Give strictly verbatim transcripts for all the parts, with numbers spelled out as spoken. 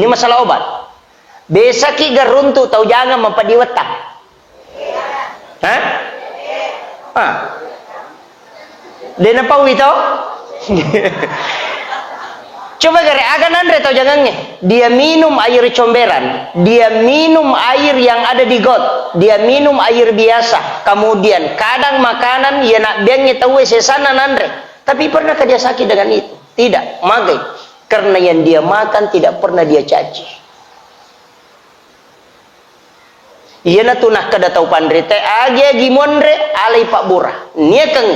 Ini masalah obat. Besaki garuntu tau jangan mampadiwetta. Hah? Ah. De napaui to? Coba gare, aga nanre tau jangangnge? Dia minum air comberan, dia minum air yang ada di got, dia minum air biasa, kemudian kadang makanan ia nabbeangnge tauwe sesana nanre. Tapi pernahkah dia sakit dengan itu? Tidak, magai. Karena yang dia makan tidak pernah dia caci. Iyanatu nakkeda tau panrita, agi-agi monre, alai pabbura. Niakeng,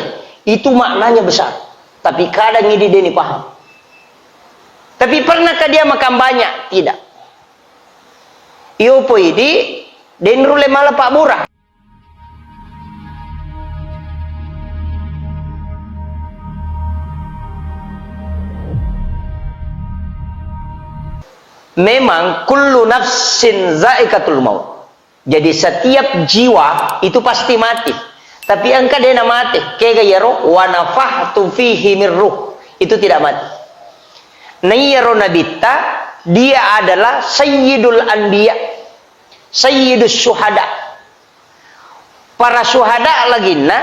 itu maknanya besar. Tapi kadang idi deni paham. Tapi pernahkah dia makan banyak? Tidak. Iyo poidi, denrule mala pabbura. Memang kullu nafsin zaikatul maut. Jadi setiap jiwa itu pasti mati. Tapi engka dena mate, kega yaro wa nafahtu fihi min ruh. Itu tidak mati. Nah, iyaro nabitta, dia adalah sayyidul anbiya, sayyidus syuhada. Para syuhada laginna,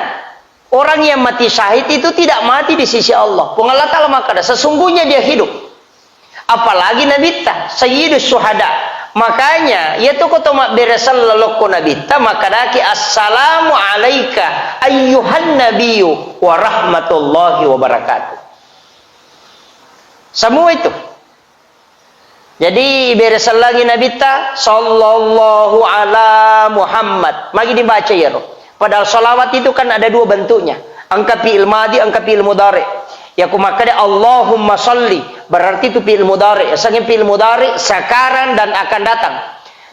orang yang mati syahid itu tidak mati di sisi Allah. Puang Allah Ta'ala makkada, sesungguhnya dia hidup. Apalagi nabitta, sayyidus syuhada. Makanya, iya tu ko to mabbere selleng lokko nabitta, makkadaki, "Assalamu alaika ayyuhan nabiyyu wa rahmatullahi wa barakatuh." Semua itu. Jadi, bere sellengi nabitta, sallallahu ala Muhammad. Magi dibaca iyaro? Padahal salawat itu kan ada dua bentuknya. Engka fi'il madi, engka fi'il mudhari. Iya ko makkeda, "Allahumma salli," berarti itu fi'il mudhari. Yasengnge fi'il mudhari sekarang dan akan datang.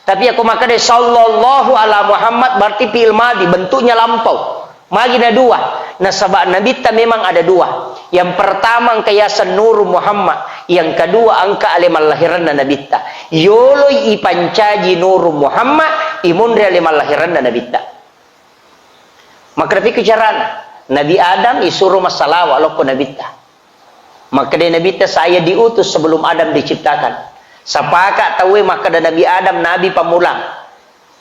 Tapi iya ko makkeda, "Sallallahu ala Muhammad," berarti fi'il madi, bentuknya lampau. Magi na dua? Nasaba nabitta memang ada dua. Yang pertama engka yaseng Nuru Muhammad, yang kedua engka ale mallahiranna nabitta. Yoloi ipancaji Nuru Muhammad, imunri ale mallahiranna nabitta. Makkeda piki carana? Nabi Adam isuro massalawa lokko nabitta. Makkeda nabitta, "Saya diutus sebelum Adam diciptakan." Sapaka tauwe makkeda Nabi Adam nabi pammulang.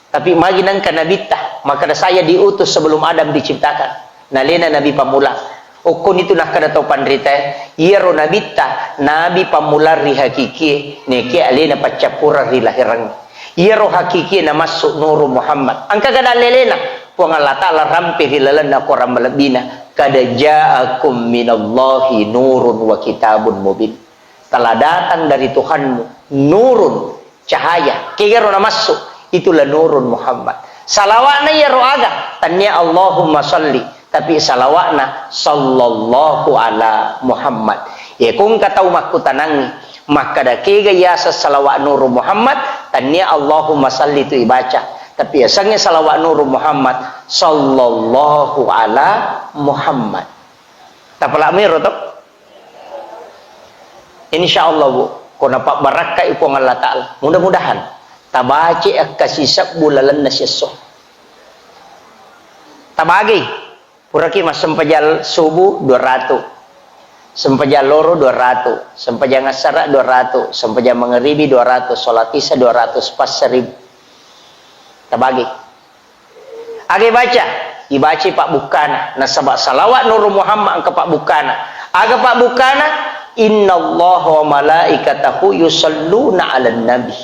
Tapi magi nengka nabitta, makkeda, "Saya diutus sebelum Adam diciptakan." Nalena nabi pammulang. Okkoni tu nakkeda tau panritae, iyaro nabitta nabi pammulang ri hakikie, neke alena paccappureng ri lahirangnge. Iyaro hakikie namassu Nuru Muhammad. Engka gada lelena, Puang Allah Ta'ala rampe ri lalenna Quran malebbina, "Qad ja'akum minallahi nurun wa kitabun mubin." Telah datang dari Tuhanmu nurun, cahaya. Kegaro namassu, itulah nurun Muhammad. Salawa'na iyaro aga? Tannia Allahumma salli, tapi salawa'na sallallahu ala Muhammad. Iya ko engka tau makkutanangngi, makkeda kega yaseng salawa' Nuru Muhammad, tannia Allahumma salli tu ibaca. Tapi yasengnge salawa' Nuru Muhammad, sallallahu ala Muhammad. Tapala'miro to? Insya Allah, Bu, ko napabbarakkai Puang Allah Ta'ala. Mudah-mudahan tabace akkasisebbu lalenna siesso. Tabagi, puraki massempajang subuh dua ratus, sempajang loro dua ratus, sempajang assara dua ratus, sempajang mangaribi dua ratus, salat isya dua ratus, pas seribu. Tabagi. Aga ibaca? Ibacai pabbukkana. Nasaba salawat Nuru Muhammad engka pabbukkana. Aga pabbukkana? Innallaha wa malaikatahu yusalluna 'alan nabi.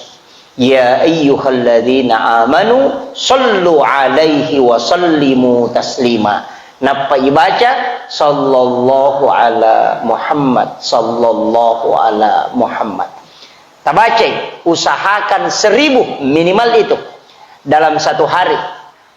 Ya ayyuhalladzina amanu sallu 'alaihi wa sallimu taslima. Nappa ibaca, sallallahu ala Muhammad, sallallahu ala Muhammad. Tabacai, usahakan seribu minimal itu dalam satu hari.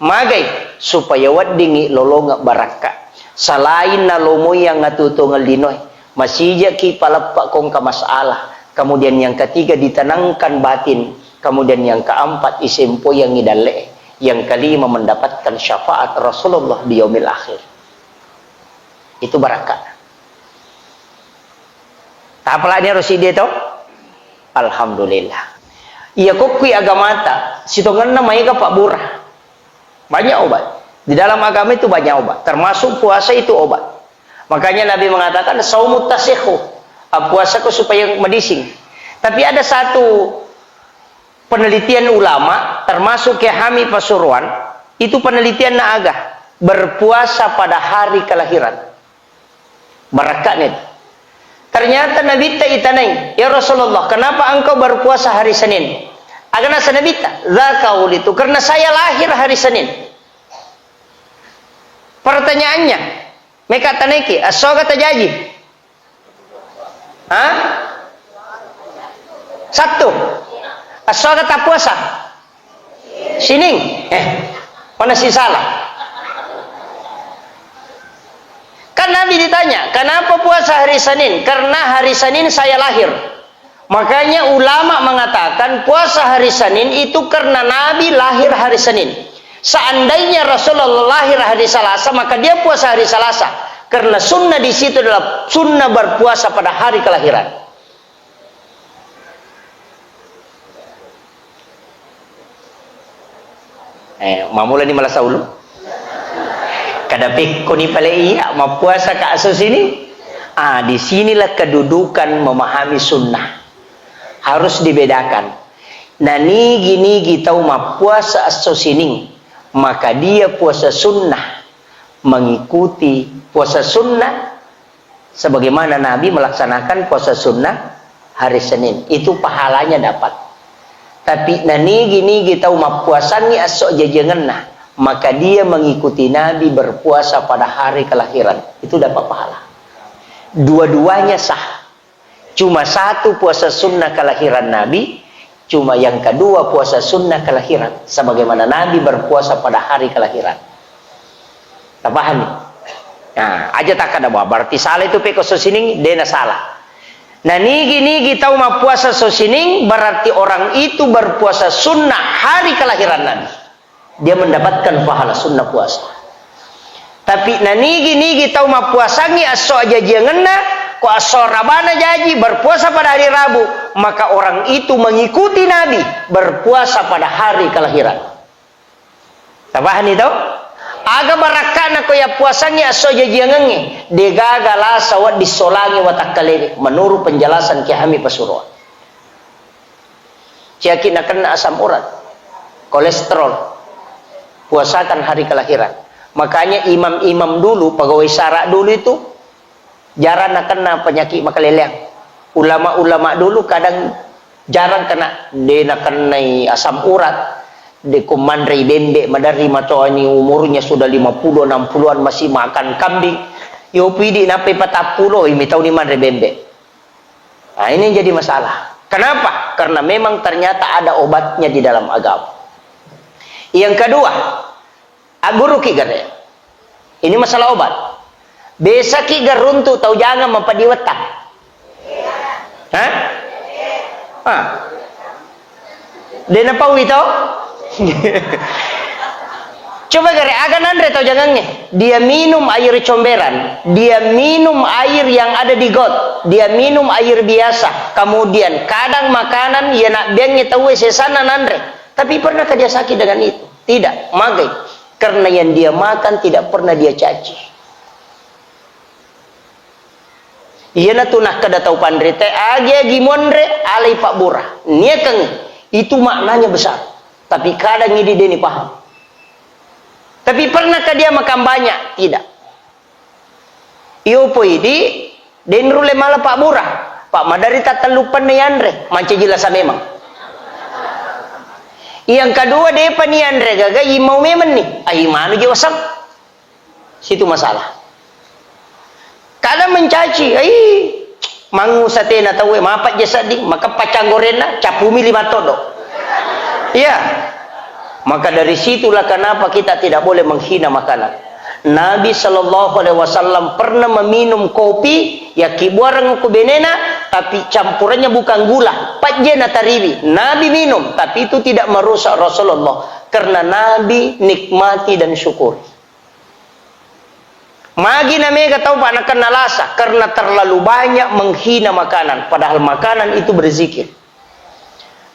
Magai? Supaya weddingngi lolongeng barakka. Salain nalomoi angatutungeng linoe, masijaki paleppe ko engka masalah. Kemudian yang ketiga, ditenangkan batin. Kemudian yang keempat, isempoyangngi dalle'e. Yang kelima, mendapatkan syafaat Rasulullah di yaumil akhir. Itu barakka. Tapala'ni ro siddi to? Alhamdulillah. Iya kokkui agamata, sitongenna maega pabbura. Banyak obat. Di dalam agama itu banyak obat, termasuk puasa itu obat. Makanya Nabi mengatakan, "Saumut tasihhu." Ah, puasaku supaya madising. Tapi ada satu penelitian ulama, termasuk Kiai Hami Pasuruan, itu penelitianna aga? Berpuasa pada hari kelahiran. Barakka'na itu. Ternyata Nabitta itanai, "Ya Rasulullah, kenapa engkau berpuasa hari Senin?" Aga nasa Nabitta, "Dzaka wulitu, karena saya lahir hari Senin." Pertanyaannya, meka tanaiki, esso aga tajaji? Hah? Sattu. Esso aga tappuasa? Sining. Eh, mana si salah? Kan Nabi ditanya, "Kenapa puasa hari Senin?" "Karena hari Senin saya lahir." Makanya ulama mengatakan puasa hari Senin itu karena Nabi lahir hari Senin. Seandainya Rasulullah lahir hari Selasa, maka dia puasa hari Selasa. Karena sunnah di situ adalah sunnah berpuasa pada hari kelahiran. Eh, mamulani malasa ulu. Kada pekkoni pale iya, mappuasa ka esso sining. Ah, di sinilah kedudukan memahami sunnah. Harus dibedakan. Nanigi-nigi tau mappuasa esso sining, maka dia puasa sunnah, mengikuti puasa sunnah sebagaimana Nabi melaksanakan puasa sunnah hari Senin. Itu pahalanya dapat. Tapi nanigi-nigi tau mappuasangi esso jajiangenna, maka dia mengikuti Nabi berpuasa pada hari kelahiran. Itu dapat pahala. Dua-duanya sah. Cuma satu puasa sunnah kelahiran Nabi, cuma yang kedua puasa sunnah kelahiran. Sebagaimana Nabi berpuasa pada hari kelahiran. Tapahami? Nah, aja takkada, "Wah, berarti salah itu pekko esso sining," dena salah. Nah, nigi-nigi tau mappuasa esso sining, berarti orang itu berpuasa sunnah hari kelahiran Nabi. Dia mendapatkan pahala sunnah puasa. Tapi nanigi-nigi tau mappuasangi esso ajajiangenna, ko esso rabana jaji berpuasa pada hari Rabu, maka orang itu mengikuti Nabi berpuasa pada hari kelahiran. Tapahani tau? Aga barakka'na ko yappuasangi esso jajiangengnge, degaga lasa wedding solangi watakkalewe, menurut penjelasan Kiai Hami Pasuruan. Ciaki nakenna asam urat, kolesterol, puasakan hari kelahiran. Makanya imam-imam dulu, pegawai sara dulu itu jarang nakenna penyakit makaleleang. Ulama-ulama dulu kadang jarang kena, de nakennai asam urat, de ko manrei bembe, maderri matoani umurnya sudah lima puluh, enam puluhan masih makan kambing. Yo pidi napai patappulo, imi tauni manre bembe. Nah, ini yang jadi masalah. Kenapa? Karena memang ternyata ada obatnya di dalam agama. Yang kedua, agguruki gare. Ini masalah obat. Besaki garuntu tau jangan mapadiwetta. Hah? Ah. De napaui to? Coba gare, aga nanre tau jangangnge? Dia minum air comberan, dia minum air yang ada di got, dia minum air biasa. Kemudian kadang makanan, iya nabbiangnge tauwe sesanna nanre. Tapi pernahkah dia sakit dengan itu? Tidak, magai. Karena yang dia makan tidak pernah dia caci. Iyanatu nakkeda tau panrita, agi-agi muanre, alai pabbura. Niakangngi, itu maknanya besar. Tapi kadang idi deni paham. Tapi pernahkah dia makan banyak? Tidak. Iyo po idi, denrulle mala pabbura. Pak madari tattellupenna yanre, mancaji lasa memang. Yang kedua, depa ni yanre gaga, imau memang ni. Ai manu je waseng. Situ masalah. Kada mencaci, ai, mangu satena tauwe, mapajje sedding, maka paccanggorenna, capumi lima todo. Iya. Maka dari situlah kenapa kita tidak boleh menghina makanan. Nabi Shallallahu Alaihi Wasallam pernah meminum kopi, yakkibuareng ku benena, tapi campurannya bukan gula, pajje natariwi. Nabi minum, tapi itu tidak merusak Rasulullah, karena Nabi nikmati dan syukuri. Magi na mega tau, Pak, nakenna lasa karena terlalu banyak menghina makanan, padahal makanan itu berzikir.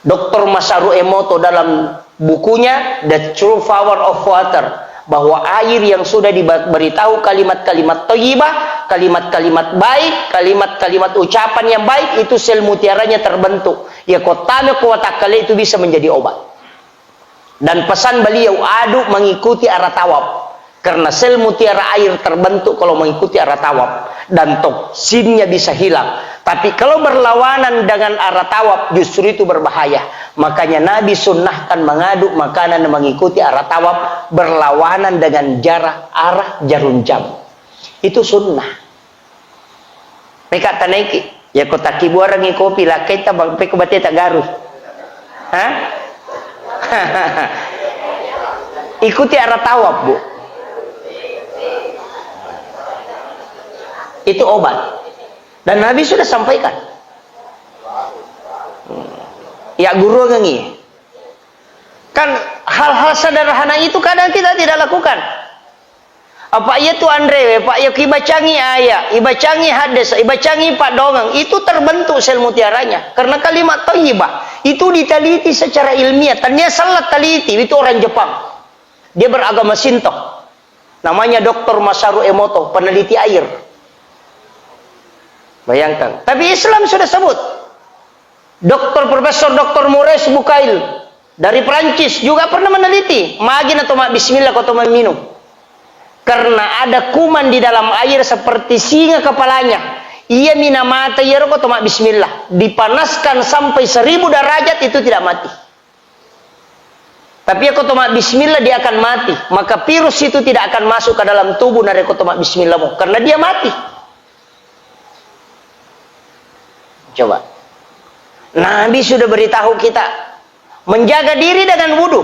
Doktor Masaru Emoto dalam bukunya The True Power of Water, bahwa air yang sudah diberitahu kalimat-kalimat thayyibah, kalimat-kalimat baik, kalimat-kalimat ucapan yang baik, itu sel mutiaranya terbentuk. Ya, ko tame ko watakkalle itu bisa menjadi obat. Dan pesan beliau, aduk mengikuti arah tawaf. Karena sel mutiara air terbentuk kalau mengikuti arah tawaf. Dan toksinnya bisa hilang. Tapi kalau berlawanan dengan arah tawaf, justru itu berbahaya. Makanya Nabi sunnahkan mengaduk makanan mengikuti arah tawaf berlawanan dengan jarak arah jarum jam. Itu sunnah. Peka tanaiki, ya ko takkibuarangi kopi lakkaita bang peko bateta garu. Hah? Ikuti arah tawaf, Bu. Itu obat. Dan Nabi sudah sampaikan. Ya guru ngengi. Kan hal-hal sederhana itu kadang kita tidak lakukan. Apa iya tu anrewe, Pak, ya kibacangi ayat, ibacangi hadis, ibacangi padongeng, itu terbentuk sel mutiaranya. Karena kalimat thayyibah itu diteliti secara ilmiah. Tania salah teliti, itu orang Jepang. Dia beragama Shinto. Namanya doktor Masaru Emoto, peneliti air. Bayangkan. Tapi Islam sudah sebut. Doktor Profesor Doktor Maurice Bucaille dari Prancis juga pernah meneliti, magi na toma bismillah ko toma minum. Karena ada kuman di dalam air seperti singa kepalanya. Ia mina mata ia ko toma bismillah. Dipanaskan sampai seribu derajat itu tidak mati. Tapi ko toma bismillah dia akan mati. Maka virus itu tidak akan masuk ke dalam tubuh nare ko toma bismillah mo. Karena dia mati. Coba. Nabi sudah beritahu kita menjaga diri dengan wudu.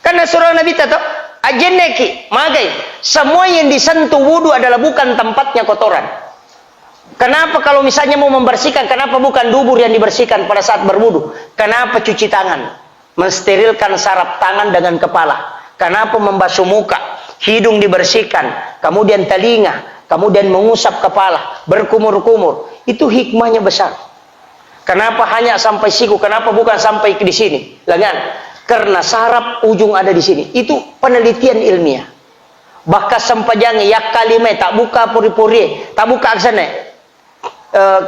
Karena surah Nabi tato, ajenneki, magai. Semua yang disentuh wudu adalah bukan tempatnya kotoran. Kenapa kalau misalnya mau membersihkan, kenapa bukan dubur yang dibersihkan pada saat berwudu? Kenapa cuci tangan? Mensterilkan saraf tangan dengan kepala. Kenapa membasuh muka, hidung dibersihkan, kemudian telinga, kemudian mengusap kepala, berkumur-kumur? Itu hikmahnya besar. Kenapa hanya sampai siku? Kenapa bukan sampai di sini, lengan? Karena saraf ujung ada di sini. Itu penelitian ilmiah. Bahkan sempajang ya kalime tak buka pori-pori, tak buka aksane. Eh,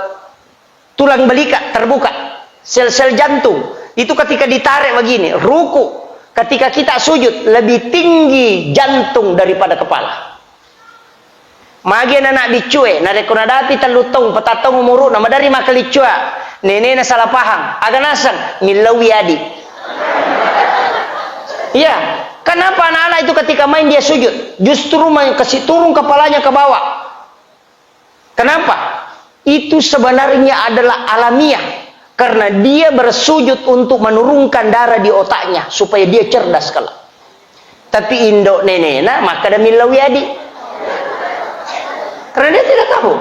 tulang belika terbuka, sel-sel jantung itu ketika ditarik begini, ruku, ketika kita sujud lebih tinggi jantung daripada kepala. Magi anak biccue, narekko nadapi tellu taung, petattong umuru'na, madari makkaliccua, nenena salah paham, aga naseng, millauwi adi. Iya, kenapa anak-anak itu ketika main dia sujud, justru main kasih turun kepalanya ke bawah. Kenapa? Itu sebenarnya adalah alamiah. Karena dia bersujud untuk menurunkan darah di otaknya supaya dia cerdas kelak. Tapi indo nenena makkeda millauwi adi. Karena dia tidak tahu.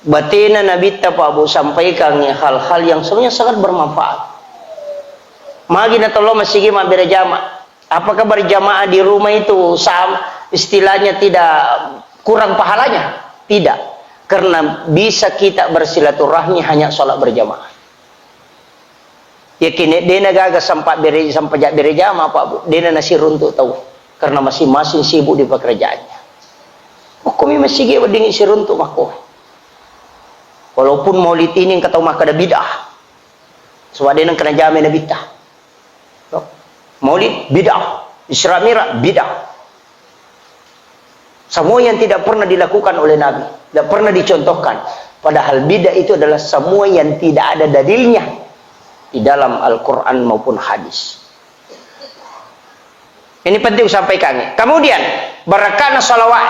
Batena Nabitta Pak Bu sampaikan hal-hal yang sebenarnya sangat bermanfaat. Magi na tollo masigi mabbere jama. Apakah berjamaah di rumah itu sam-, istilahnya tidak kurang pahalanya? Tidak. Karena bisa kita bersilaturahmi hanya sholat berjamaah. Yakin dena gaga sempat bere, sempat jak bere jamaah, Pak Bu. Dena nasiruntuk tau. Karena masing-masing sibuk di pekerjaannya. Okkomi masigi wedding siruntuk makko. Walaupun maulid ini engka tau makkeda bid'ah. Sebab dena kena jame Nabitta. Maulid bid'ah, Isra Mi'raj bid'ah. Semua yang tidak pernah dilakukan oleh Nabi, tidak pernah dicontohkan. Padahal bid'ah itu adalah semua yang tidak ada dalilnya di dalam Al-Quran maupun hadis. Ini penting sampaikan. Kemudian, barakana salawat.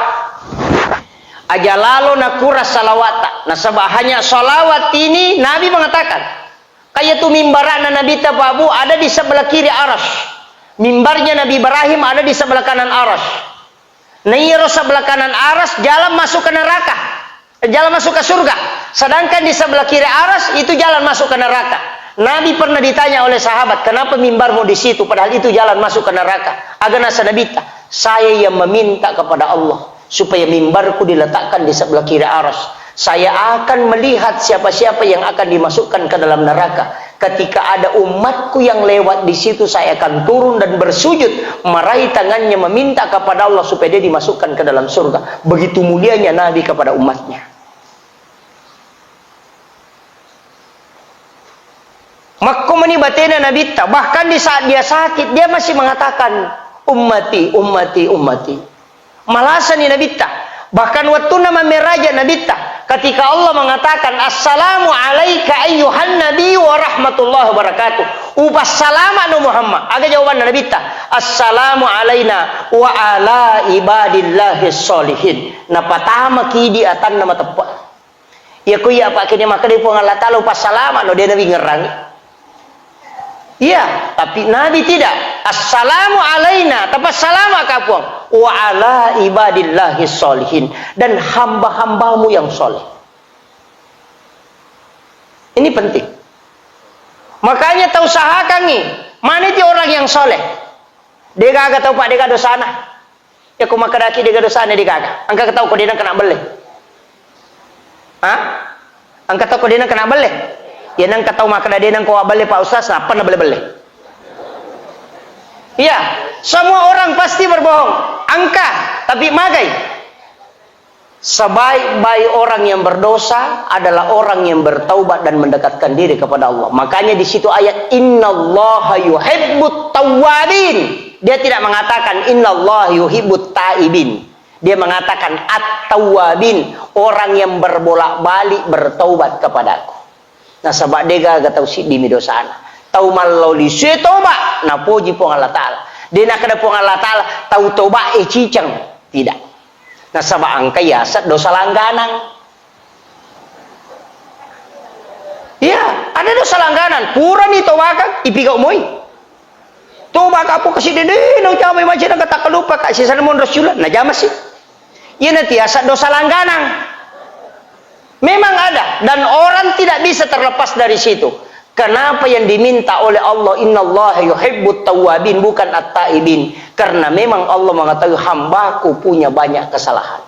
Aja lalo nakura salawata. Nasaba hanya salawat ini Nabi mengatakan, Kayak tu mimbarana Nabitta Pak Bu ada di sebelah kiri Arasy. Mimbarnya Nabi Ibrahim ada di sebelah kanan Arasy. Nah, iyaro sebelah kanan Arasy jalan masuk ke neraka. Eh, jalan masuk ke surga. Sedangkan di sebelah kiri Arasy itu jalan masuk ke neraka. Nabi pernah ditanya oleh sahabat, "Kenapa mimbarmu di situ, padahal itu jalan masuk ke neraka?" Aga nasa Nabitta, "Saya yang meminta kepada Allah supaya mimbarku diletakkan di sebelah kiri Arasy. Saya akan melihat siapa-siapa yang akan dimasukkan ke dalam neraka. Ketika ada umatku yang lewat di situ, saya akan turun dan bersujud, meraih tangannya, meminta kepada Allah supaya dia dimasukkan ke dalam surga. Begitu mulianya Nabi kepada umatnya. Makko meni batena Nabitta, bahkan di saat dia sakit, dia masih mengatakan, "Ummati, ummati, ummati." Malasani Nabitta. Bahkan wettunna mammeraja Nabitta, ketika Allah mengatakan, "Assalamu alaika ayyuhan nabi wa rahmatullahi wa barakatuh." Upassalama'no Muhammad. Aga jawabanna Nabitta? "Assalamu alaina wa ala ibadillahi sholihin." Napatama kidi atanna mateppe. Iya, ko iya, Pak, kini makkeda Puang Allah Ta'ala, "Upassalama'no," de' nawingerangi. Iya, tapi Nabi tidak. "Assalamu alaina," tapassalama ka Puang, "wa ala ibadillahi sholihin," dan hamba-hambamu yang soleh. Ini penting. Makanya tau usahakangi, mana itu orang yang soleh. Degaga tau, Pak, dega dosana. Iya, ko makkedaki degaga dosana, degaga. Engka tau ko de' nengka nabbelle. Hah? Engka tau ko de' nengka nabbelle? Iya, nengka tau makkeda de' nengka wabbelle, Pak Ustaz, nappa nabbelle-belle. Iya, semua orang pasti berbohong. Engka, tapi magai. Sebaik-baik orang yang berdosa adalah orang yang bertaubat dan mendekatkan diri kepada Allah. Makanya di situ ayat, "Innallaha yuhibbut tawwabin." Dia tidak mengatakan, "Innallaha yuhibbut taibin." Dia mengatakan, "At-tawwabin," orang yang berbolak-balik bertaubat kepadaku. Nasaba degaga tau siddimi dosana. Tau mallao lisue toba, napoji Puang Allah Ta'ala. De' nakkeda Puang Allah Ta'ala, "Tau toba e ciceng." Tidak. Nasaba engka yaseng dosa langganang. Iya, ada dosa langganang. Purani tobakang, ipigau moi. Tobaka Puang, kasi dede, nau jamai macam nengka takkalupa ka, sisana monro siula, najama si. Iyana tiasa dosa langganang. Memang ada, dan orang tidak bisa terlepas dari situ. Kenapa yang diminta oleh Allah, "Innallaha yuhibbut tawwabin," bukan at-taibin? Karena memang Allah mengetahui, "Hambaku punya banyak kesalahan."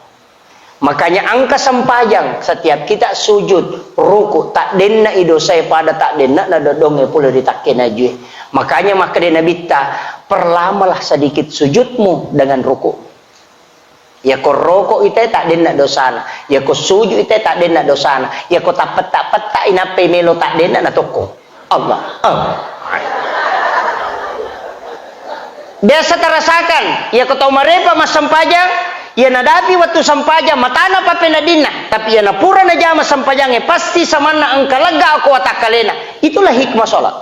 Makanya engka sempajang, setiap kita sujud, ruku, taddenna i dosae pada taddenna na dodongnge pole ri takkena jue. Makanya makkeda Nabitta, "Perlamalah sedikit sujudmu dengan ruku." Yako roko ite taddenna dosana, yako suju ite taddenna dosana, yako tappetta-petta inappai melo taddenna na tokko. Allah. Allah. Biasa tarasakan, yako tau marepa massempajang, iya nadapi wettu sempajang, matana pappeneddinna, tapi iya napura najama sempajangnge, pasti samanna engka lega ko watakkalena. Itulah hikmah sholat.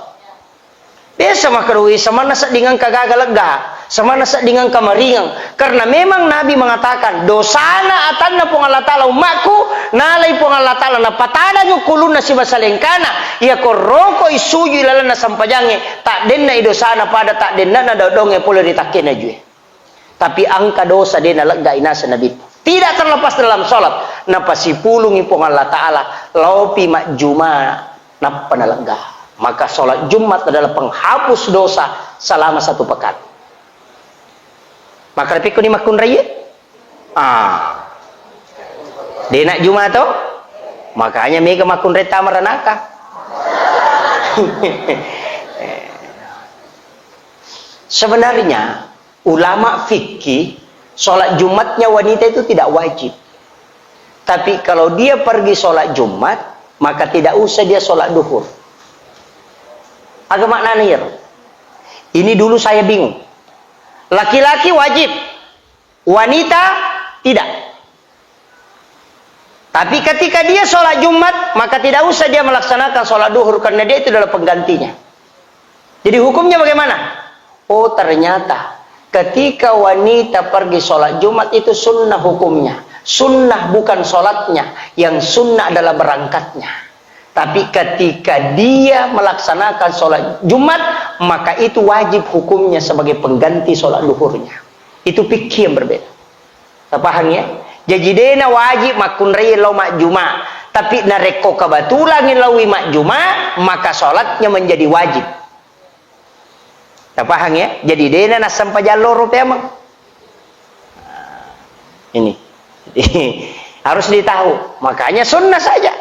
Biasa makkedoi, samanna sedding engka gaga lega, samanna sedding engka maringeng. Karena memang Nabi mengatakan, "Dosana atanna Puang Allah Ta'ala ummakku, nalai Puang Allah Ta'ala, napatadangi kulunna sibasalengkana, yako roko i suju i lalenna sempajangnge, taddenna i dosana pada taddenna na dodongnge pole ri takkena jue." Tapi engka dosa de' naleggai naseng Nabitta. Tidak terlepas dalam sholat. Napasipulungi Puang Allah Ta'ala, laopi majjuma, nappa nalegga. Maka sholat Jumat adalah penghapus dosa selama satu pekan. Maka pikku ni makkunraie? Ah. De' najjuma to? Makanya mega makkunrai tama ranaka. Sebenarnya, ulama fikih, sholat Jumatnya wanita itu tidak wajib. Tapi kalau dia pergi sholat Jumat, maka tidak usah dia sholat duhur. Aga maknana iyaro? Ini dulu saya bingung. Laki-laki wajib, wanita tidak. Tapi ketika dia sholat Jumat, maka tidak usah dia melaksanakan sholat duhur karena dia itu adalah penggantinya. Jadi hukumnya bagaimana? Oh, ternyata ketika wanita pergi sholat Jumat itu sunnah hukumnya. Sunnah bukan sholatnya, yang sunnah adalah berangkatnya. Tapi ketika dia melaksanakan sholat Jumat, maka itu wajib hukumnya sebagai pengganti sholat duhurnya. Itu fikih yang berbeda. Tapahang ya? Jaji dena wajib makkunrai lao majjuma. Tapi narekko kebetulan laui majjuma, maka sholatnya menjadi wajib. Tapahang ya? Jadi dena nassempajang loro peameng. Ini. Harus ditahu. Makanya sunnah saja.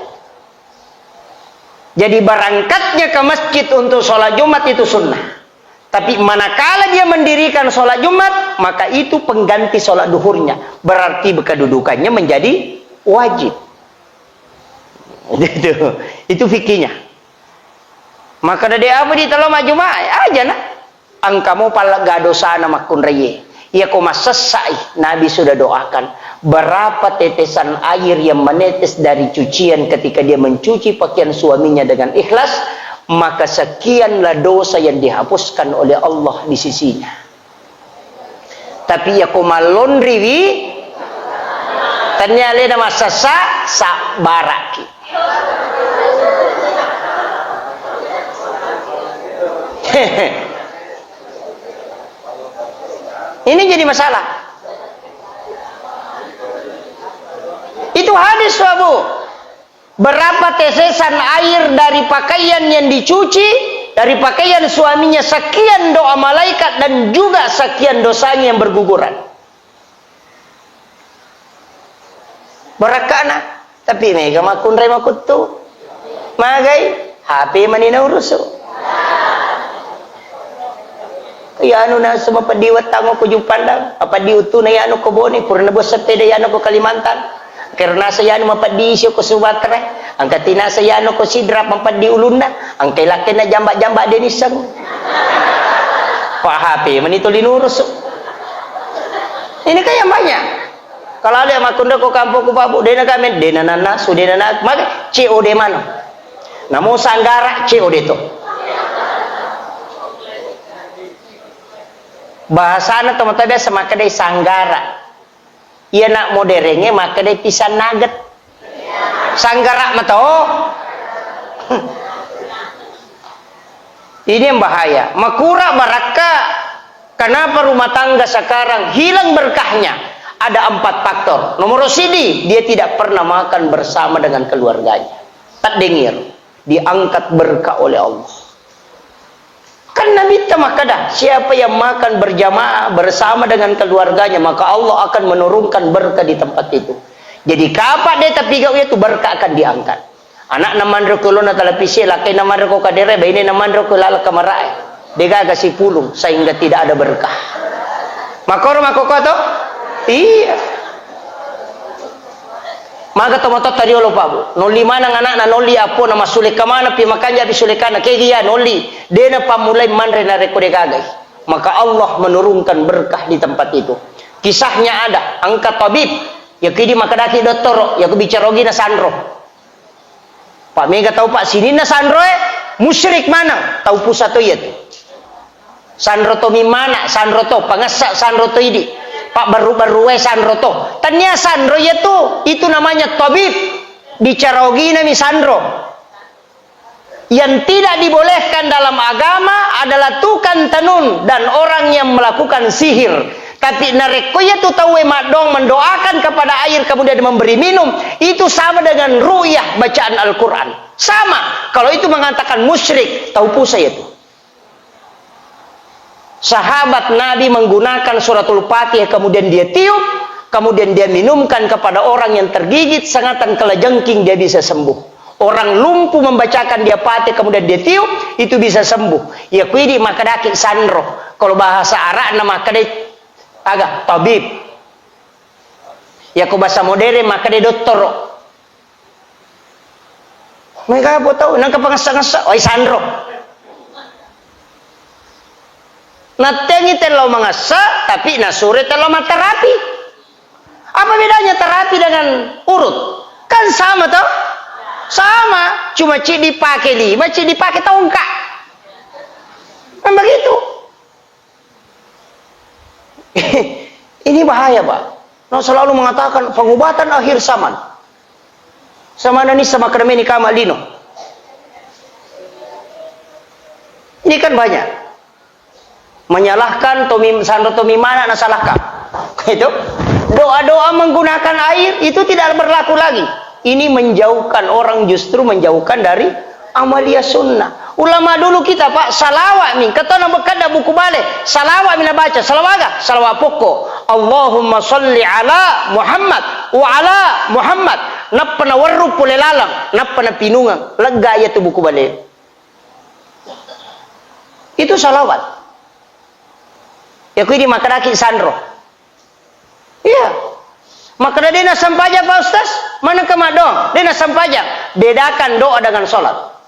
Jadi, berangkatnya ke masjid untuk sholat Jumat itu sunnah. Tapi manakala dia mendirikan sholat Jumat, maka itu pengganti sholat duhurnya. Berarti kedudukannya menjadi wajib. Itu, itu fikihnya. Maka dede apa di telo majuma aja na. Engka mo pallegga dosana makkunraie. Iyako massessai, Nabi sudah doakan, berapa tetesan air yang menetes dari cucian ketika dia mencuci pakaian suaminya dengan ikhlas, maka sekianlah dosa yang dihapuskan oleh Allah di sisinya. Tapi iyako mallonriwi, tennia alena massessa, sabbaraki. Ini jadi masalah. Itu hadis, Abu. Berapa tetesan air dari pakaian yang dicuci, dari pakaian suaminya, sekian doa malaikat dan juga sekian dosanya yang berguguran. Barakka'na, tapi mega makkunrai makuttu. Magai, H P mani naurusu. Iyanu nasu mapeddi wettang ko Juppandang, mapeddi uttuna iyanu ko Bone, purana buah sepeda iyanu ko Kalimantan. Karena sayanu mapeddi isi ko Sumatera, angka tinasa iyanu ko Sidrap mapeddi ulunna, angka lakkenna jamba-jamba denisseng. Pak H P mani tuli nurusu. Ini kan yang banyak. Kalau ada yang makkunda ko kampung ku Pak Bu, dena kami, dena nana, sudena na, maka C O D mana? Namo sanggara C O D to. Bahasana to mata biasa makkedai sanggara. Iya nak moderenge makkedai pisang nugget. Sanggara mato. Ini yang bahaya. Makura barakka. Kenapa rumah tangga sekarang hilang berkahnya? Ada empat faktor. Nomor sidi, dia tidak pernah makan bersama dengan keluarganya. Tadengir, diangkat berkah oleh Allah. Kan Nabi ta makkeda, siapa yang makan berjamaah bersama dengan keluarganya, maka Allah akan menurunkan berkah di tempat itu. Jadi, kapa de tapigau itu, berkah akan diangkat. Anakna manre ko lona televisi, lakkaina manre ko kadere, bainena manre ko laleng kamarae. Degaga sipulung, sehingga tidak ada berkah. Makoro makoko to? Iya. Maga tomatoatta riolo, Pak Bu. Nolli maneng anakna, nolli appona, massulekka maneng pi, makanja pi sulekana. Kegi ya nolli, dena pammulai manre narekko degagai. Maka Allah menurunkan berkah di tempat itu. Kisahnya ada, engka tabib, yakidi makkedaki dottoro, yaku bicara ogina sanro. Pak, mega tau, Pak, sininna sanroe musyrik maneng, tau pusa to iya tu. Sanro to mimmana, sanro to pangessa, sanro to idi. Pak, berru-berrue sanro to. Tania sanro iya tu, itu namanya tabib. Bicara ogina mi sanro. Yang tidak dibolehkan dalam agama adalah tukang tenun dan orang yang melakukan sihir. Tapi narekko iya tu tauwe maddong mendoakan kepada air kemudian memberi minum, itu sama dengan ru'yah bacaan Al-Quran. Sama. Kalau itu mengatakan musyrik, tau pusa itu. Sahabat Nabi menggunakan suratul Fatihah, kemudian dia tiup, kemudian dia minumkan kepada orang yang tergigit, sengatan kalajengking, dia bisa sembuh. Orang lumpuh membacakan dia Fatihah, kemudian dia tiup, itu bisa sembuh. Ya, kuidi makkedaki sanro. Kalau bahasa Arabna makkedai aga, tabib. Ya, ko bahasa modern makkedai dottoro. Mega po tau, nengka pangessa-ngessa, oi sanro. Nattengi tello mangessa, tapi nasure tello matterapi. Apa bedanya terapi dengan urut? Kan sama toh? Sama, cuma ci dipake lima, ci dipake tongka. Kan begitu. Ini bahaya, Pak. Nah, selalu mengatakan pengobatan akhir zaman. Sama nani sama keremeni kama lino. Ini kan banyak. Menyalahkan tomi, sanro tomi mana na salahkan. Itu. Doa-doa menggunakan air itu tidak berlaku lagi. Ini menjauhkan orang, justru menjauhkan dari amalia sunnah. Ulama dulu kita, Pak, salawat mi. Katona bekkada buku bale. Salawat mi nabaca. Salawat aga? Salawat pokok. Allahumma salli ala Muhammad wa ala Muhammad. Nappa nawerru pole laleng, nappa napinungeng, lega iyatu buku bale. Itu salawat. Ya, kui di makkedaki sanro. Iya. Makkeda de' nassempajang, Pak Ustaz? Manengka maddoang, de' nassempajang. Bedakan doa dengan salat.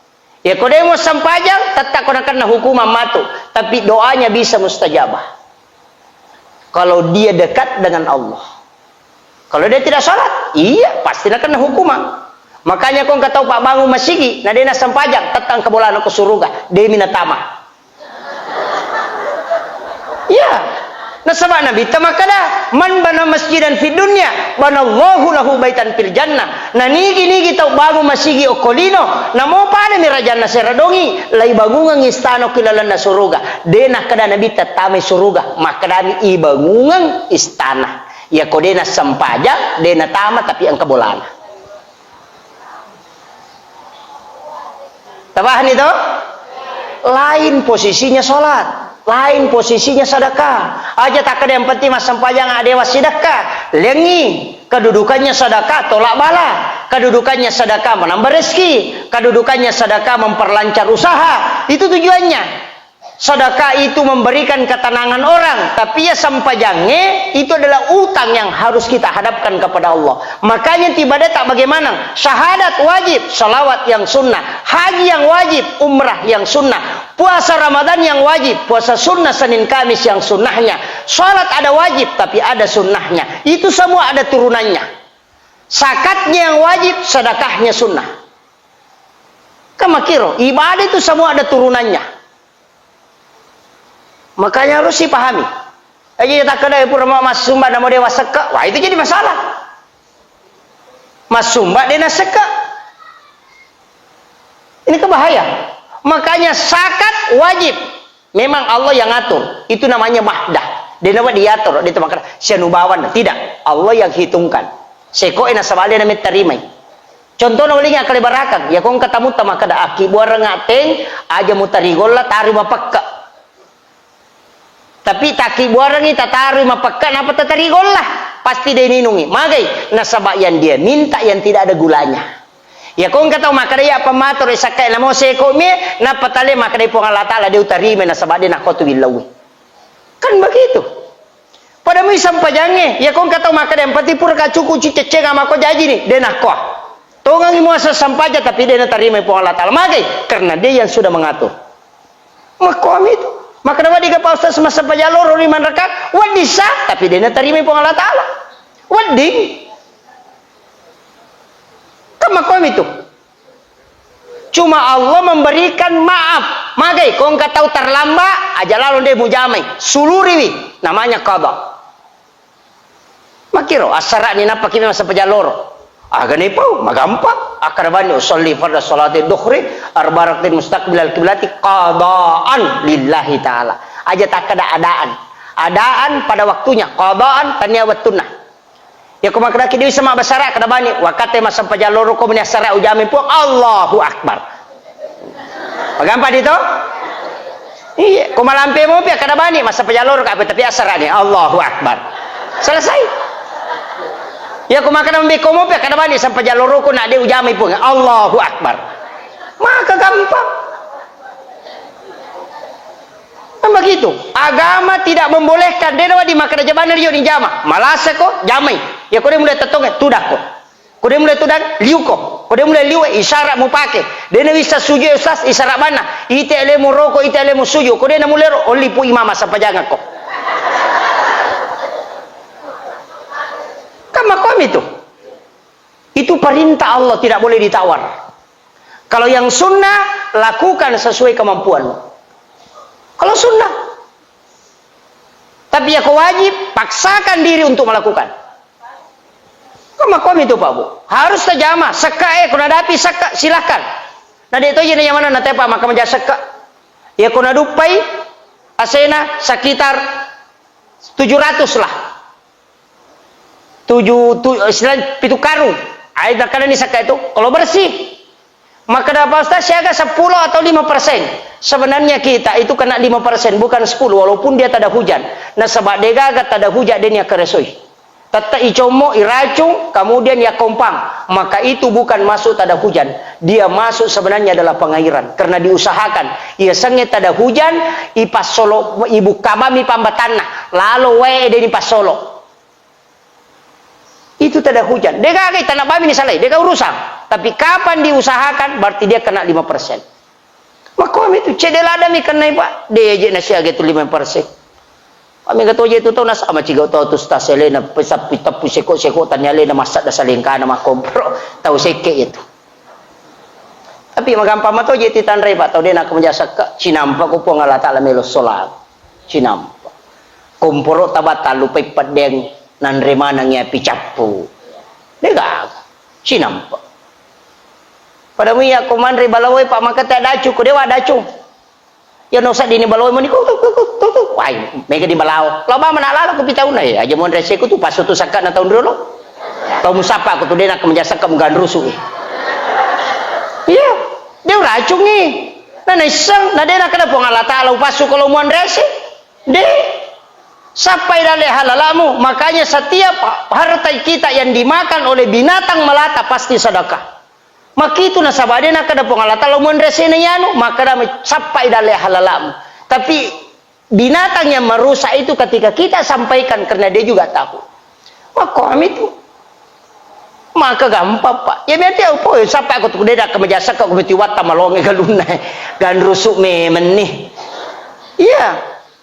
Ya, ko de' mussempajang, tetap ko nakenna hukuman matu. Tapi doanya bisa mustajabah. Kalau dia dekat dengan Allah. Kalau dia tidak salat, iya, pasti nakenna hukuman. Makanya ko engka tau pabbangung masigi, na de' nassempajang, tetap engka bolana ko suruga, de' mi natama. Iya. Nasaba Nabitta makkeda, "Man bana masjidan fid dunya, banallahu lahu baitan fil jannah." Na nigi-nigi tau bangung masigi okko lino, namo pada mi rajanna seradongi, lai bangungang istana ki lalenna suruga. De' nakkeda Nabitta tamai suruga, makkedami ibangungeng istana. Iya ko de' nassempajang, de' natama, tapi engka bolana. Tapahani to? Lain posisinya salat, lain posisinya sedekah. Aja takkeda yang penting massempajang, ade' wassidekka. Lengi, kedudukannya sedekah tolak bala, kedudukannya sedekah menambah rezeki, kedudukannya sedekah memperlancar usaha. Itu tujuannya. Sedekah itu memberikan ketenangan orang, tapi ya sempajangnge itu adalah utang yang harus kita hadapkan kepada Allah. Makanya tiba data bagaimana? Syahadat wajib, salawat yang sunnah, haji yang wajib, umrah yang sunnah, puasa Ramadan yang wajib, puasa sunnah Senin Kamis yang sunnahnya, salat ada wajib tapi ada sunnahnya. Itu semua ada turunannya. Zakatnya yang wajib, sedekahnya sunnah. Kan makkiro, ibadah itu semua ada turunannya. Makanya harus dipahami. Aja takkeda pura ma-, massumba namo dewa sekka, wah, itu jadi masalah. Massumba de' nasekka. Ini kan bahaya. Makanya zakat wajib. Memang Allah yang ngatur. Itu namanya mahdah. De' nawa diatur, de' tu makkeda sianubawan. Tidak. Allah yang hitungkan. Seko e nasaba de' na metta rimai. Contohna welingi akkalebarakang, ya ko engka tamutta makkeda, "Akkibuareng atteng, aja mutarigolla, tarui mapekka." Tapi takkibuarengi tatarui mapekka, napa tatarigolla, pasti de' ninungi. Magai? Nasaba yang dia minta yang tidak ada gulanya. Ya ko engka tau makkeda, "Ya pemmatur sakkai namo seko mi," napa tale makkeda Puang Allah Taala, "De' utarimai nasaba de' nakko tu billau." Kan begitu. Pada mui sempajangnge, ya ko engka tau makkeda, "Yang penting pura ka cuku cuceccenga mako jaji ni," de' nakkoa. Tongengi muasa sempajang tapi de' natarimai Puang Allah Taala. Magai? Karena Dia yang sudah mengatur. Makkomi itu. Makkeda, "Wedding ka Pak Ustaz massempajang loro limang rakaat?" Wedding sa, tapi de' natarimai Puang Allah Taala. Wedding. Kan makkomi itu. Cuma Allah memberikan maaf. Magai, ko engka tau terlambat, aja lalo de' mujamai. Suluriwi, namanya qada. Makkiro, assara'ni nappaki memang sempajang loro. Agani pau, magampang. Akkeda bani, "Usalli fardha salati dhuhri, arba rakaatin mustaqbilal kiblati, qadaan lillahi ta'ala." Aja takkeda adaan. Adaan pada waktunya, qadaan tania wettunna. Ya, ko makkedaki de' wisseng mabbasara, kada bani, wakkatte massempajang loro ko meni assara ujamai Puang, Allahu Akbar. Magampang di to? Iya, ko malampe mopi, kada bani, massempajang loro ka, tapi assara ni, Allahu Akbar. Selesai. Ya, ko makkeda mambekko mopi, kada bani, sempajang loro ko na de' ujamai Puang, Allahu Akbar. Maka gampang. Kan begitu. Agama tidak membolehkan. De' nawedding makkeda jamanna rio ni jama. Malasa ko, jamai. Ya ko de' mulai tettonge, tudakko. Ko de' mulai tudang, liuko. Ko de' mulai liu, isyarat mupake. De' nawisseng sujud, ustaz, isyarat banna. Ite alemu roko, ite alemu sujud. Ko de' namulai ro, olli pu imama sempajangakko. Kan makkomi tu. Itu perintah Allah, tidak boleh ditawar. Kalau yang sunnah, lakukan sesuai kemampuanmu. Kalau sunnah. Tapi ya ko wajib, paksakan diri untuk melakukan. Kan makkomi tu, Pak Bu. Harus tajama, sekka e, ko nadapi sekka, silahkan. Na de' to je na nyamana na tepa maka maja sekka. Ya ko naduppai, asena sekitar tujuh ratus lah. Tujuh, tu-, istilah pitu karung. Ai, nakkeda ni sakka itu, kalau bersih. Makkeda Pak Ustaz, siaga sepuluh atau lima persen. Sebenarnya kita itu kena lima persen, bukan sepuluh, walaupun dia tada hujan. Nasaba de' gaga tada hujan, de' ni akkaresoi. Tette icommo, iracung, kemudian ya kompang. Maka itu bukan masuk tada hujan. Dia masuk sebenarnya adalah pengairan. Karena diusahakan. Iya sengnge tada hujan, ipassolo, ibukka bami pambatanna. Lalo wae deni passolo. Itu tada hujan. Degaga tanah bami ni salai, dega urusan. Tapi kapan diusahakan, berarti dia kena lima persen. Makkomi tu, cedde ladami kennai, Pak. De je nasiage tu lima persen. Pak, mega toje tu tau nasama cigau tau tu stas elena, pesappi teppu seko-seko tanya elena, masak da salengkana makkompro. Tau sekke itu. Tapi magampang mato je titanrai, Pak. Tau de nak menjasa ke, cinampa ko Puang Allah Taala melo solat. Cinampa. Komporo tabatallu pai peddeng nanre manang ya picappu. Degaga. Cinampa. Pada muya ko manre balawoe, Pak, maka te dacu, ko dewa dacu. Ya no saddini balawoe mani, ku, ku, ku, ku, ku, ku. Wai, mega di balawo. Lo ba mana lalo ku pitauna, eh, aja monre seku tu pasu tu sakka na taun dulu. Tau musapa ku tu dena ke menjasa ke muganrusu. Iya, dia racungi. Nah, naisseng, na dena kada Puang Allah Taala upasu kalau muanre se. De. Sappai dalle halalamu. Makanya setiap harta kita yang dimakan oleh binatang melata pasti sedekah. Makitu nasaba de nakkeda Puang Allah Taala, "Monresena yanu," makkeda, "Sappai dalle halalamu." Tapi binatang yang merusak itu ketika kita sampaikan karena dia juga tahu. Makkomi tu. Maka gampang, Pak. Ya berarti apa? Sappai aku tu de dak kemejasaka aku meti watta malonge galunna. Ganrusu memeng ni. Iya.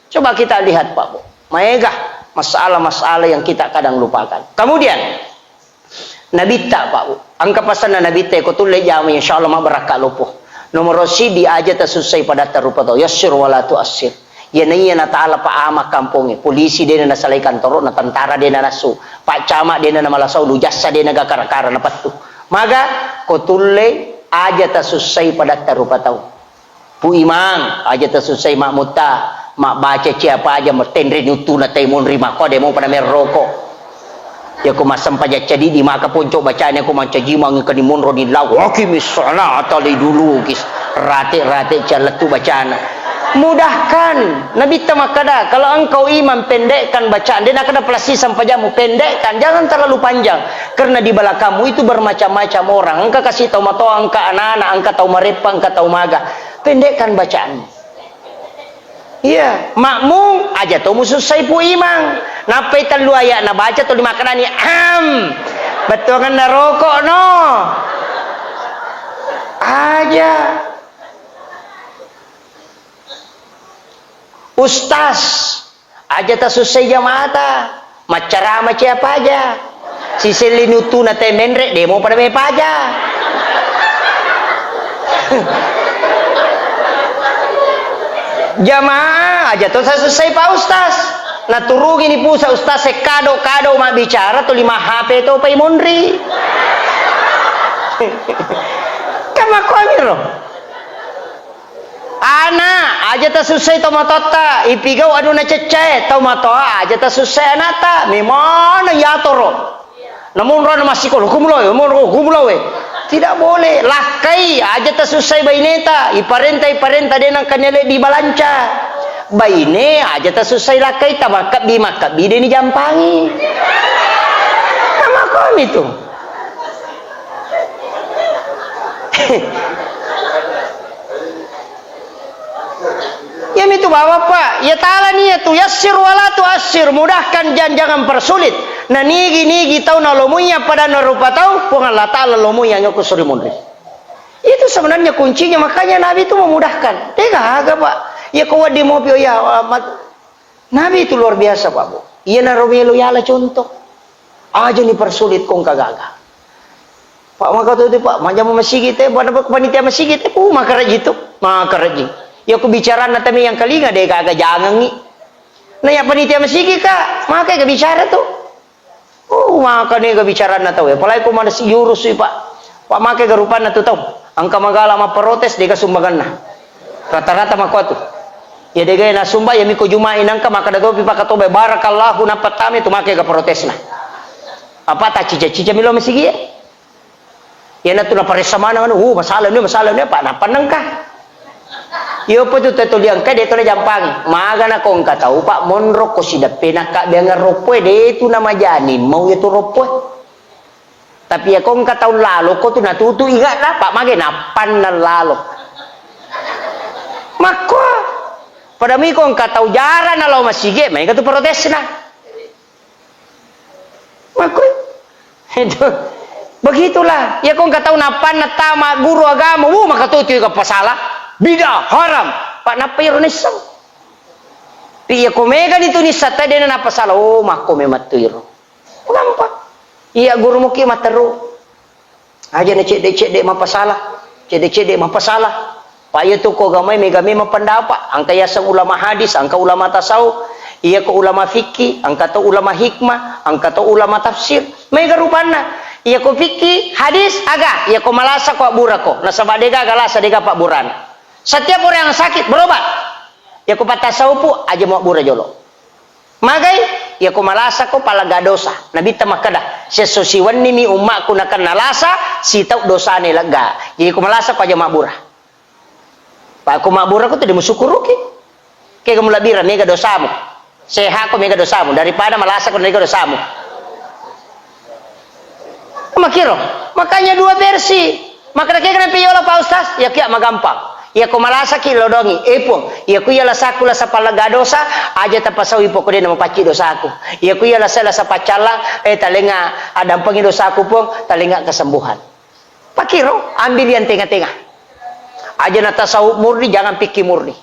Coba kita lihat, Pak Bu. Maega masalah-masalah yang kita kadang lupakan. Kemudian, Nabitta, Pak Bu. Engka pasanna Nabitta, ko tulle jama, insya Allah mabbarakka loppo. Nomoro siddi, aja tasussai padatta rupa tau. Yassir wala tuassir. Iya naiya na taala pa ama kampongnge. Polisi dena nasalai kantoro'na, tentara dena nassu. Pak Camat dena namalasau, lu jassa dena gakara-kara napattu. Maga, ko tulle aja tasussai padatta rupa tau. Pu Imang, aja tasussai makmutta, mabbaca ciapa aja, tenre ni uttuna tai monri makko, de mo pada merroko. Yako massempajang cadidi maka ponco bacane ko mancaji mangi kani monro ni lau. Waqimis sholata liduluki, rate-rate cialettu bacana. Mudahkan. Nabitta makkada, kalau engkau imam, pendekkan bacaan. De nakkada palasi sempajammu, pendekkan. Jangan terlalu panjang. Karena di belakangmu itu bermacam-macam orang. Engka kasi tau matoa, engka anak-anak, engka tau mareppa, engka tau maga. Pendekkan bacaanmu. Iya, makmum aja to musussai Pu Imang. Nappai tellu ayat nabaca tuli makkedani, "Am." Bettuanganna rokok no. Aja. Ustaz. Aja tasussai jamata, maccarama ciapa aja. Siselli ni uttuna te menre, de mo pada mepaja. Jamaah aja to sasussai Pak Ustaz. Naturungi ni pusa Ustaz e kado-kado mabbicara to lima H P to pai monri. Kan makkuamiro. Ana, aja tasussai tomatoatta, ipigau anu naceccae, tomatoa aja tasussai anakta, memana yatoro. Namun rona massikola, kumulawe, monro kumulawe. Tidak boleh, lakkai, aja tasussai baineta, iparenta, iparenta de nangkania lebbi balanca. Baine, aja tasussai lakkai, tamakabbi, makabbi de ni jampangi. Namakomi tu. Iyamitu Bapak, Pak, ya ta'ala niatu, yassir wala tu'assir, mudahkan dan jangan persulit. Na nigi-nigi tau nalomuiya pada narupa tau, Puang Allah Ta'ala lomuiya nyoko suri munri. Itu sebenarnya kuncinya, makanya Nabi itu memudahkan. Degaga, Pak. Ya ko wedding mopi, oh ya, amat. Nabi itu luar biasa, Pak Bu. Iyanaro melo yala contoh. Aja ni persulit kong kagaga. Pak, maka tu, tu, Pak, majjama masigi te, pada panitia masigi te, uh, maka rajin tu, maka rajin. Ya ku bicarana tami yang kalinga de gaga jangangi. Nah, ya panitia masigi ka, maka ga bicara tu. Oh, maka nega bicaranna tau, apalagi ko mana si jurus, Pak. Pak, make ga rupanna tu tau. Engka magala mapprotes, dega sumbanganna. Rata-rata makkuatu. Ya dega na sumba, ya miko Jumai nangka makkada topi pakatobe, "Barakallahu," nappa tame tu make ga protesna. Apa taccica-cica milo masigie. Iyanatu naparessa maneng anu, "Uh, masalah ni, masalah ni," apa nappa nengka. Iyopo tu tau toli engka de' to najampangi. Magana ko engka tau, Pak, monro ko sideppe nakkabbeangeng roppoe, de' tu namajani mau iya tu roppoe. Tapi iya ko engka tau lalo ko tu natutu ingatna, Pak, mage nappanna lalo. Makko. Pada mui ko engka tau jara na lao masigi, maega tu protesna. Makko. Itu. Begitulah. Iya ko engka tau nappanna tama guru agama, wuh, maka tu tu pasala. Bid'ah, haram. Pak, nappa iro nisseng. Pi iya ko mega ni tu nisseng tadi na napasala. Oh, makko memang tu iro. Gampang. Iya guru muki matteru. Aja na cedde-cedde mapasala. Cedde-cedde mapasala. Pak, iya tu ko gamai mega memang pendapat. Engka yaseng ulama hadis, engka ulama tasawuf, iya ko ulama fikih, engka to ulama hikmah, engka to ulama tafsir. Mega rupanna. Iya ko fikih, hadis, aga. Iya ko malasa ko abbura ko. Nasaba de' gaga lasa, de' gaga pabburana. Setiap orang yang sakit, berobat. Iya ko pattasawufu, aja mabbura jolo. Magai, iya ko malasa ko palega dosa. Nabitta makkeda, "Siesso siwenni mi ummakku nakenna lasa, sitau dosane lega." Jadi ko malasa ko aja mabbura. Pak, ko mabbura ko tu de' musukuruki. Kega mulabbira mega dosamu. Seha ko mega dosamu daripada malasa ko mega dosamu. Makiro. Makanya dua versi. Maka kega nampi yola, Pak Ustaz? Ya kia magampang. Ya ko malasaki lodongi, eh Puang, ya ku iya lasaku lasa palega dosa, aja tapasaui poko de' namapacci dosaku. Ya ku iya lasa lasa paccallang, eh talenga adampengi dosaku Puang, talenga kesembuhan. Pakiro, ambil yang tengah-tengah. Aja na tasawuf murni, jangan fikih murni.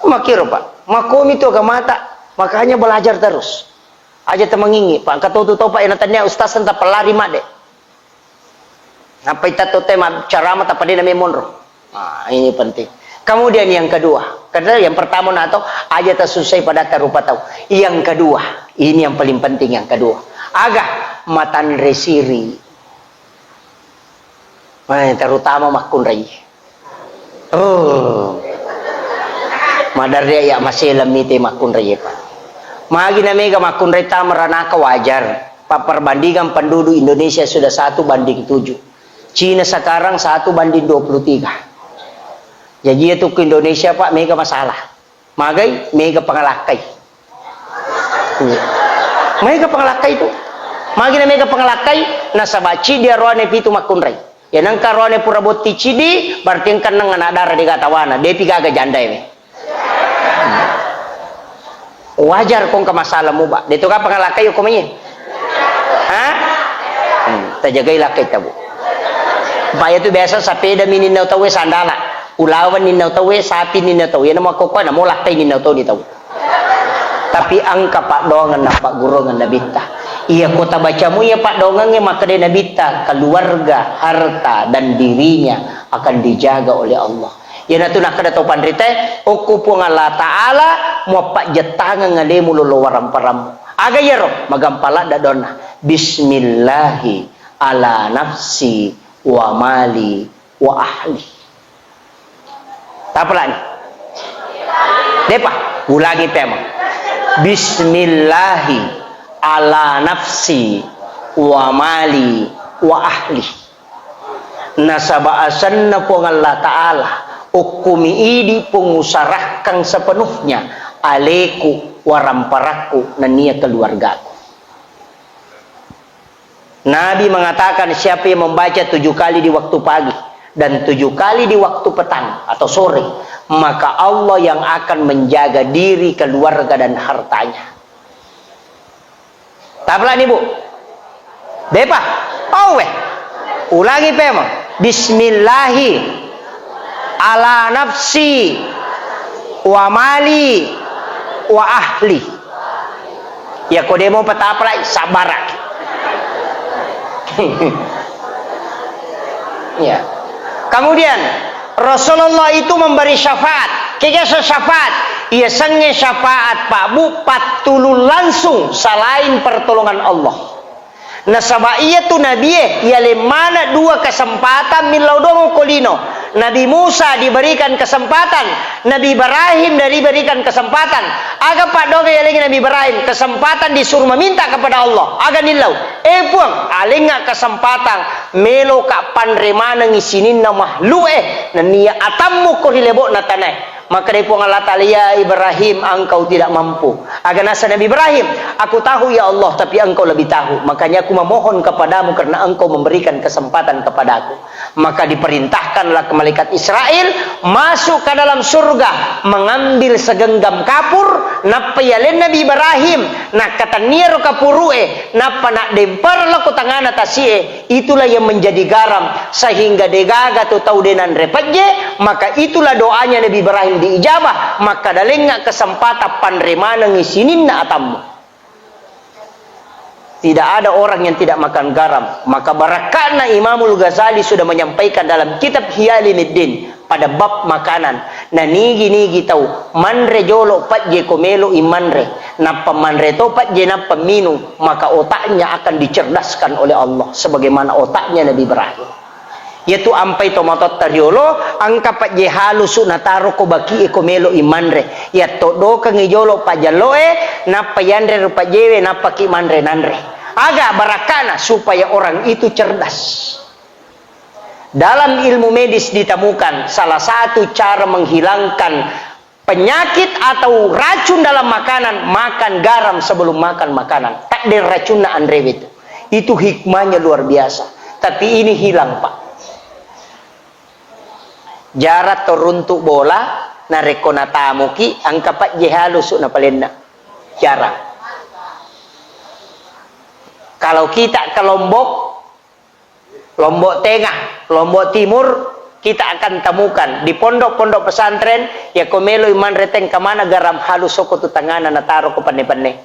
Makiro, Pak. Makomi tu agamata, makanya belajar terus. Aja temengingi, Pak. Engka to tu tau, Pak, yang tanya ustaz tentang pelari mak de'. Apa ita tu tema ceramah tak pada nami monro. Nah, ini penting. Kemudian yang kedua, karena yang pertama na tau, aja tasusai pada tarupa tau. Yang kedua, ini yang paling penting yang kedua. Aga matanre siri. Eh, terutama makkunrai. Oh. Madarri ya maselang mite makkunrai, Pak. Magi na mega makkunrai tama ranaka wajar. Pak, perbandingan penduduk Indonesia sudah satu banding tujuh. Cina sekarang satu banding dua puluh tiga. Jadi itu ke Indonesia, Pak, mega masalah. Magai, mega pangalakkai. Iya. Mega pangalakkai tu. Magi na mega pangalakkai, nasaba cidi aroane pitu makkunrai. Ya nengka aroane pura botti cidi, berarti engka neng anak dara de' gaga tawana, de'pi gaga jandae me. Wajar ko engka masalah muba. De' tu ka pangalakkai ko mai. Ha? Hmm, tajagai lakkai tabu. Supaya tu biasa sepeda mi ninnau tauwe sandala. Ulaweng ninnau tauwe, sapi ninnau tauwe. Iya namo ko namo lakkai ninnau tau ni tau. Tapi engka paddoangeng na pagguruangeng Nabitta. Iya ko tabacamu iya paddoangengnge makkeda Nabitta, keluarga, harta, dan dirinya akan dijaga oleh Allah. Iyanatu nakkeda to panritae, okko Puang Allah Ta'ala, muappajjettangeng alemu lolo waramparammu. Aga iyaro? Magampa ladda doanna. Bismillahi ala nafsi wa mali wa ahli. Tapalani. Depa, ulangi pemeng. Bismillahi ala nafsi wa mali wa ahli. Nasaba asenna Puang Allah Ta'ala, okkumi idi Puang usarahkang sepenuhnya aleku, waramparakku, nennia keluargaku. Nabi mengatakan, siapa yang membaca tujuh kali di waktu pagi dan tujuh kali di waktu petang atau sore, maka Allah yang akan menjaga diri, keluarga, dan hartanya. Tapalani, Bu. Depa. Auwe. Ulangi pemeng. Bismillahi ala nafsi wa mali wa ahli. Ya, ko demo petapalai, sabaraki. Ya. Kemudian, Rasulullah itu memberi syafaat. Kegasa syafaat? Iya sengnge syafaat, Pak Bu, pattulung langsung selain pertolongan Allah. Nasaba iyatu nabie, iyaleng maneng dua kesempatan millau doang ko lino. Nabi Musa diberikan kesempatan, Nabi Ibrahim diberikan kesempatan. Aga paddoga yalengngi Nabi Ibrahim? Kesempatan disuruh meminta kepada Allah. Aga nillau? Eh Puang, alengnga kesempatan, meloka panre manengngi sininna mahluk e, nennia atammu ko ri lebo'na tanae. Makkedai Puang Allah Ta'ala, "Ya Ibrahim, engkau tidak mampu." Aga nasa Nabi Ibrahim, "Aku tahu ya Allah, tapi engkau lebih tahu. Makanya aku memohon kepadamu karena engkau memberikan kesempatan kepadaku." Maka diperintahkanlah ke malaikat Israel masuk ke dalam surga, mengambil segenggam kapur, nappa yaleng Nabi Ibrahim, nakkatenniaro kapuru'e, nappa naddempereng lao ko tangana tasi'e, itulah yang menjadi garam, sehingga degaga tu tau de nanre pejje, maka itulah doanya Nabi Ibrahim diijabah, maka dalengnga kesempatan panre manengngi sininna atammu. Tidak ada orang yang tidak makan garam. Maka barakka'na Imamul Ghazali sudah menyampaikan dalam kitab Ihya Ulumuddin pada bab makanan. Na nigi-nigi tau manre jolo pajje ko melo i manre, nappa manre to pajje nappa minung, maka otaknya akan dicerdaskan oleh Allah sebagaimana otaknya Nabi Ibrahim. Iyatu ampai tomatoatta riolo, engka pajje halusu nataro ko baki'e ko melo i manre. Yattoddokengngi jolo pajalloe, nappa yanre ro pajjewe, nappaki manre nanre. Aga barakkana? Supaya orang itu cerdas. Dalam ilmu medis ditemukan salah satu cara menghilangkan penyakit atau racun dalam makanan, makan garam sebelum makan makanan. Takdir racunna anrewe itu. Itu hikmahnya luar biasa. Tapi ini hilang, Pak. Jarang to runtu bola, narekko natamuki, engka pajje halusu napalenna. Jarang. Kalau kita ke Lombok, Lombok Tengah, Lombok Timur, kita akan temukan di pondok-pondok pesantren, ya ko meloi manre tengka mana garam halus soko tu tangana nataro ko penne-penne.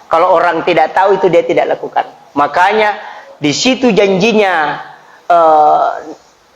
Kalau orang tidak tahu itu dia tidak lakukan. Makanya di situ janjinya, eh,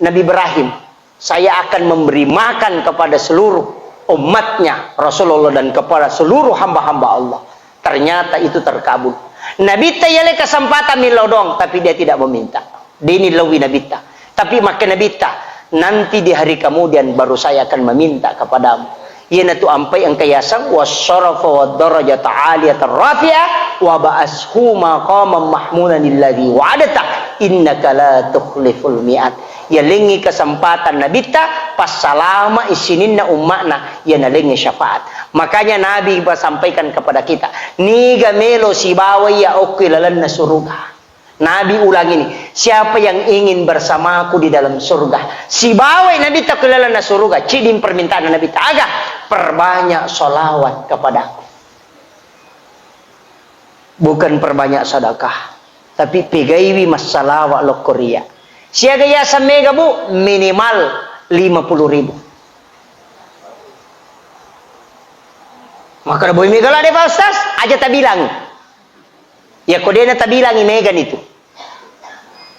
Nabi Ibrahim, "Saya akan memberi makan kepada seluruh umatnya Rasulullah dan kepada seluruh hamba-hamba Allah." Ternyata itu terkabul. Nabitta yale kesempatan millau doang, tapi dia tidak meminta. Deni lawi Nabitta. Tapi makke Nabitta, "Nanti di hari kemudian baru saya akan meminta kepadamu." Iyanatu ampai engka yaseng, "Wasyarafa wad darajata aliyatar rafi'ah, wa ba'ashu maqaman mahmudan alladzi wa'adta, innaka la tukhliful mi'ad." Yalengngi kesempatan Nabitta, passalama i sininna umma'na, iya nalengngi syafaat. Makanya Nabi sampaikan kepada kita, niga melo sibawa iya okko ilalenna suruga. Nabi ulang ini, "Siapa yang ingin bersamaku di dalam surga?" Sibawai Nabitta ku lalenna suruga, ciding permintaan Nabitta, aga? "Perbanyak salawat kepadaku." Bukan perbanyak sedekah, tapi pegaiwi massalawa lokko ria. Siaga yaseng mega, Bu? Minimal lima puluh ribu. Maka boy mega la de, Pak Ustaz? Aja tabilang. Iyako de'na tabilangi, megani tu.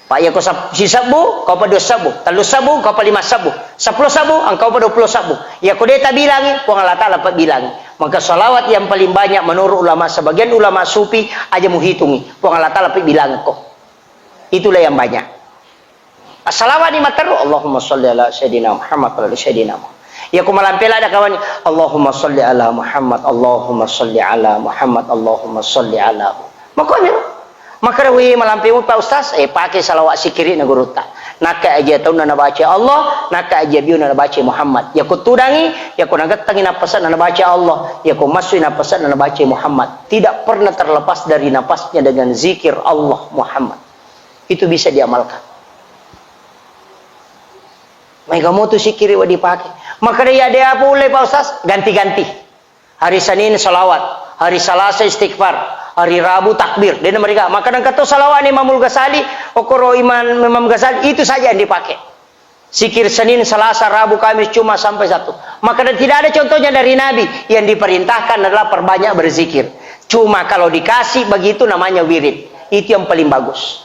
Pa iyako sab-, sisebbu, engkaupa dua sebbu, tellu sebbu, engkaupa lima sebbu, seppulo sebbu, engkaupa dua puluh sebbu. Iyako de' tabilangi, Puang Allah Ta'ala pabilangi. Maka salawat yang paling banyak menurut ulama, sebagian ulama sufi, aja muhitungi. Puang Allah Ta'ala pabilangko. Itulah yang banyak. Assalawani matteru, Allahumma salli ala Sayyidina Muhammad wa ala Sayyidina Muhammad. Iyako malampe ladde kawanni, Allahumma salli ala Muhammad, Allahumma salli ala Muhammad, Allahumma salli ala Muhammad. Makkoni ro. Makkeda, "Wih, malampe mu, Pak Ustaz?" Eh, pake salawat sikiri'na gurutta. Nakka aja taunna nabaca Allah, nakka aja biuna nabaca Muhammad. Iyako tudangi, iyako nagettangi nappasanna nabaca Allah, iyako massui nappasanna nabaca Muhammad. Tidak pernah terlepas dari napasnya dengan zikir Allah Muhammad. Itu bisa diamalkan. Maega motu sikkiri' wedding dipake. Makkeda, "Iya, de' apa ulle, Pak Ustaz?" Ganti-ganti. Hari Senin salawat, hari Salasa istighfar, hari Rabu takbir. De'na meriga. Makkeda engka to salawat ni Imamul Ghazali, okoro Imam, Imam Ghazali, itu saja yang dipakai. Zikir Senin, Selasa, Rabu, Kamis, Jumat sampai Sabtu. Makkeda tidak ada contohnya dari Nabi. Yang diperintahkan adalah perbanyak berzikir. Cuma kalau dikasih begitu namanya wirid. Itu yang paling bagus.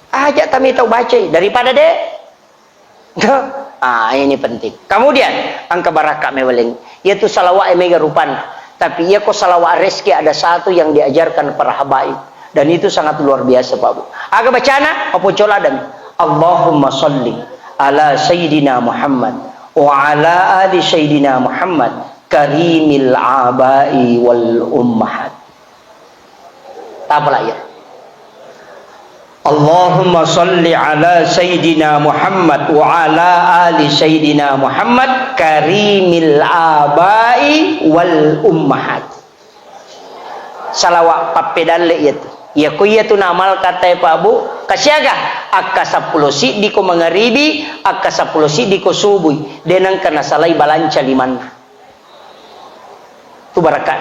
Aja' tami tau bacai daripada de'. Ah, ini penting. Kemudian, engka barakka' meweleng. Iyatu salawat e mega rupanna. Tapi iyako salawat reski ada satu yang diajarkan para habaib. Dan itu sangat luar biasa, Pak Bu. Aga bacana? Apa cola dan Allahumma salli ala Sayyidina Muhammad wa ala ali Sayyidina Muhammad karimil abai wal ummahat. Tapala ya. Allahumma salli ala Sayyidina Muhammad wa ala ali Sayyidina Muhammad karimil abai wal ummahat. Salawa pappedalle iyatu. Iyako iyatu naamalkan tae, Pak Bu, kasiaga? Akka seppulo siddi ko mangaribi, akka seppulo siddi ko subui, de nengka nasalai balanca limanna. Tu barakka.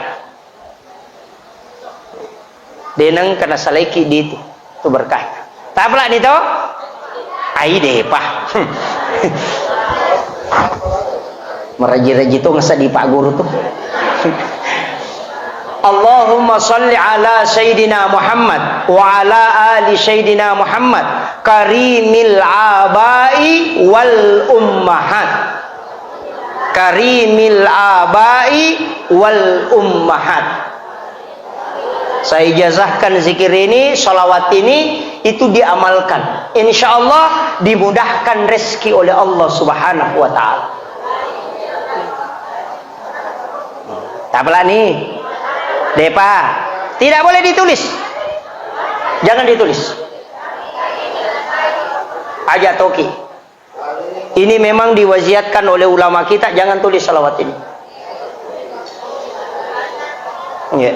De nengka nasalaiki ditu. Tu berkah. Tapalani to? Ai depa. Meraji-raji tu ngesa di Pak Guru tu. Allahumma salli ala Sayyidina Muhammad wa ala ali Sayyidina Muhammad karimil abai wal ummahat. Karimil abai wal ummahat. Saya ijazahkan zikir ini, salawat ini, itu diamalkan. Insya Allah dimudahkan rezeki oleh Allah Subhanahu wa Ta'ala. Tapalani? Depa. Tidak boleh ditulis. Jangan ditulis. Aja toki. Ini memang diwasiatkan oleh ulama kita, jangan tulis salawat ini. Iya.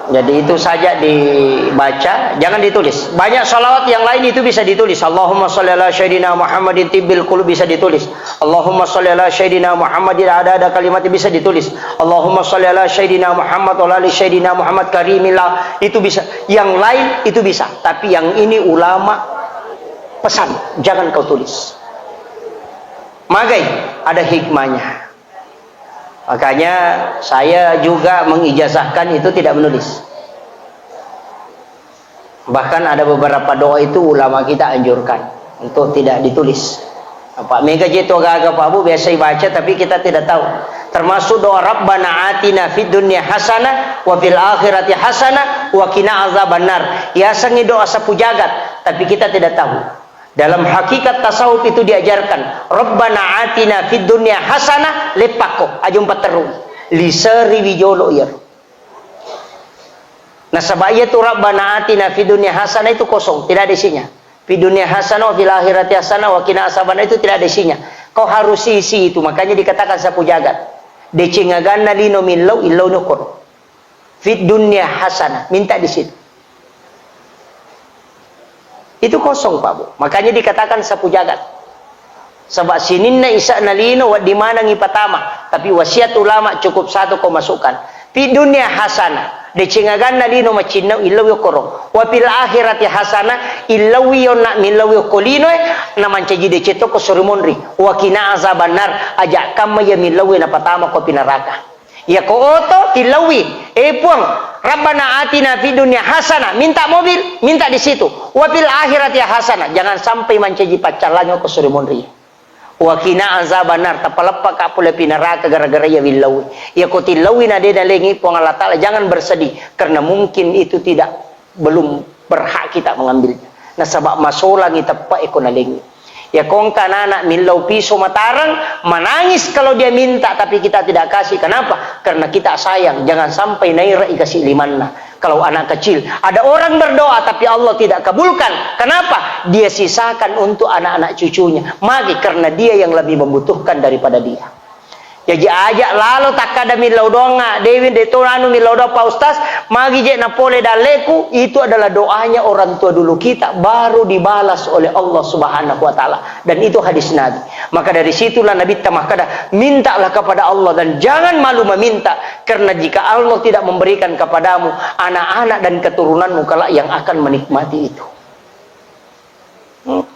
Jadi itu saja dibaca, jangan ditulis. Banyak salawat yang lain itu bisa ditulis. Allahumma sholli ala Sayyidina Muhammadin tibbil qulub bisa ditulis. Allahumma sholli ala Sayyidina Muhammadin ada ada kalimat bisa ditulis. Allahumma sholli ala Sayyidina Muhammad wa ala ali Sayyidina Muhammad karimillah itu bisa. Yang lain itu bisa. Tapi yang ini ulama pesan, jangan kau tulis. Magai, ada hikmahnya. Makanya saya juga mengijazahkan itu tidak menulis. Bahkan ada beberapa doa itu ulama kita anjurkan untuk tidak ditulis. Apa mega je tu gaga Pak Bu biasa dibaca tapi kita tidak tahu. Termasuk doa Rabbana atina fid dunya hasanah wa fil akhirati hasanah wa qina azabannar. Yasengngi doa sapu jagat, tapi kita tidak tahu. Dalam hakikat tasawuf itu diajarkan, Rabbana atina fid dunya hasanah, leppakko, aja umpatterru. Liseri wijolo iyaro. Nasaba iya tu Rabbana atina fid dunya hasanah itu kosong, tidak ada isinya. Fid dunya hasanah wa fil akhirati hasanah wa qina azabannar itu tidak ada isinya. Kau harus isi itu, makanya dikatakan sapu jagat. Deceng aganna lino millau, illau ni okkoro. Fid dunya hasanah, minta di situ. Itu kosong, Pak Bu. Makanya dikatakan sapu jagat. Saba sininna isa'na lino wedding maneng ipatama, tapi wasiat ulama cukup satu ko masukkan. Fid dunya hasanah, deceng aganna lino macinnau illau okkorong. Wa fil akhirati hasanah, illaui onna millaui okko linoe, namancaji deceng to ko suri monri. Wa qina azabannar, aja kamma iya millaue napatama ko api neraka. Iya ko oto, tillaui, "Eh Puang, Rabbana atina fid dunya hasanah," minta mobil, minta di situ. "Wa fil akhirati hasanah," jangan sampai mancaji paccallangi ko suri monri. "Wa qina azabannar," tapaleppa ka pole api neraka gara-gara iya willaui. Iya ko tillaui na de nalengi Puang Allah Taala, jangan bersedih, karena mungkin itu tidak belum berhak kita mengambilnya. Nasaba masolangi teppa eko nalengi. Ya kongka anak millau piso matarang, menangis kalau dia minta tapi kita tidak kasih. Kenapa? Karena kita sayang. Jangan sampai naira ikasih limanna. Kalau anak kecil, ada orang berdoa tapi Allah tidak kabulkan. Kenapa? Dia sisakan untuk anak-anak cucunya. Magi karena dia yang lebih membutuhkan daripada dia. Jaji aja lalo takkada millau doangnga, dewi de to anu millau doang Pak Ustaz, magi je napole dalleku, itu adalah doanya orang tua dulu kita, baru dibalas oleh Allah Subhanahu wa Ta'ala. Dan itu hadis Nabi. Maka dari situlah Nabi makkada, mintalah kepada Allah dan jangan malu meminta, karena jika Allah tidak memberikan kepadamu, anak-anak dan keturunanmu kelak yang akan menikmati itu.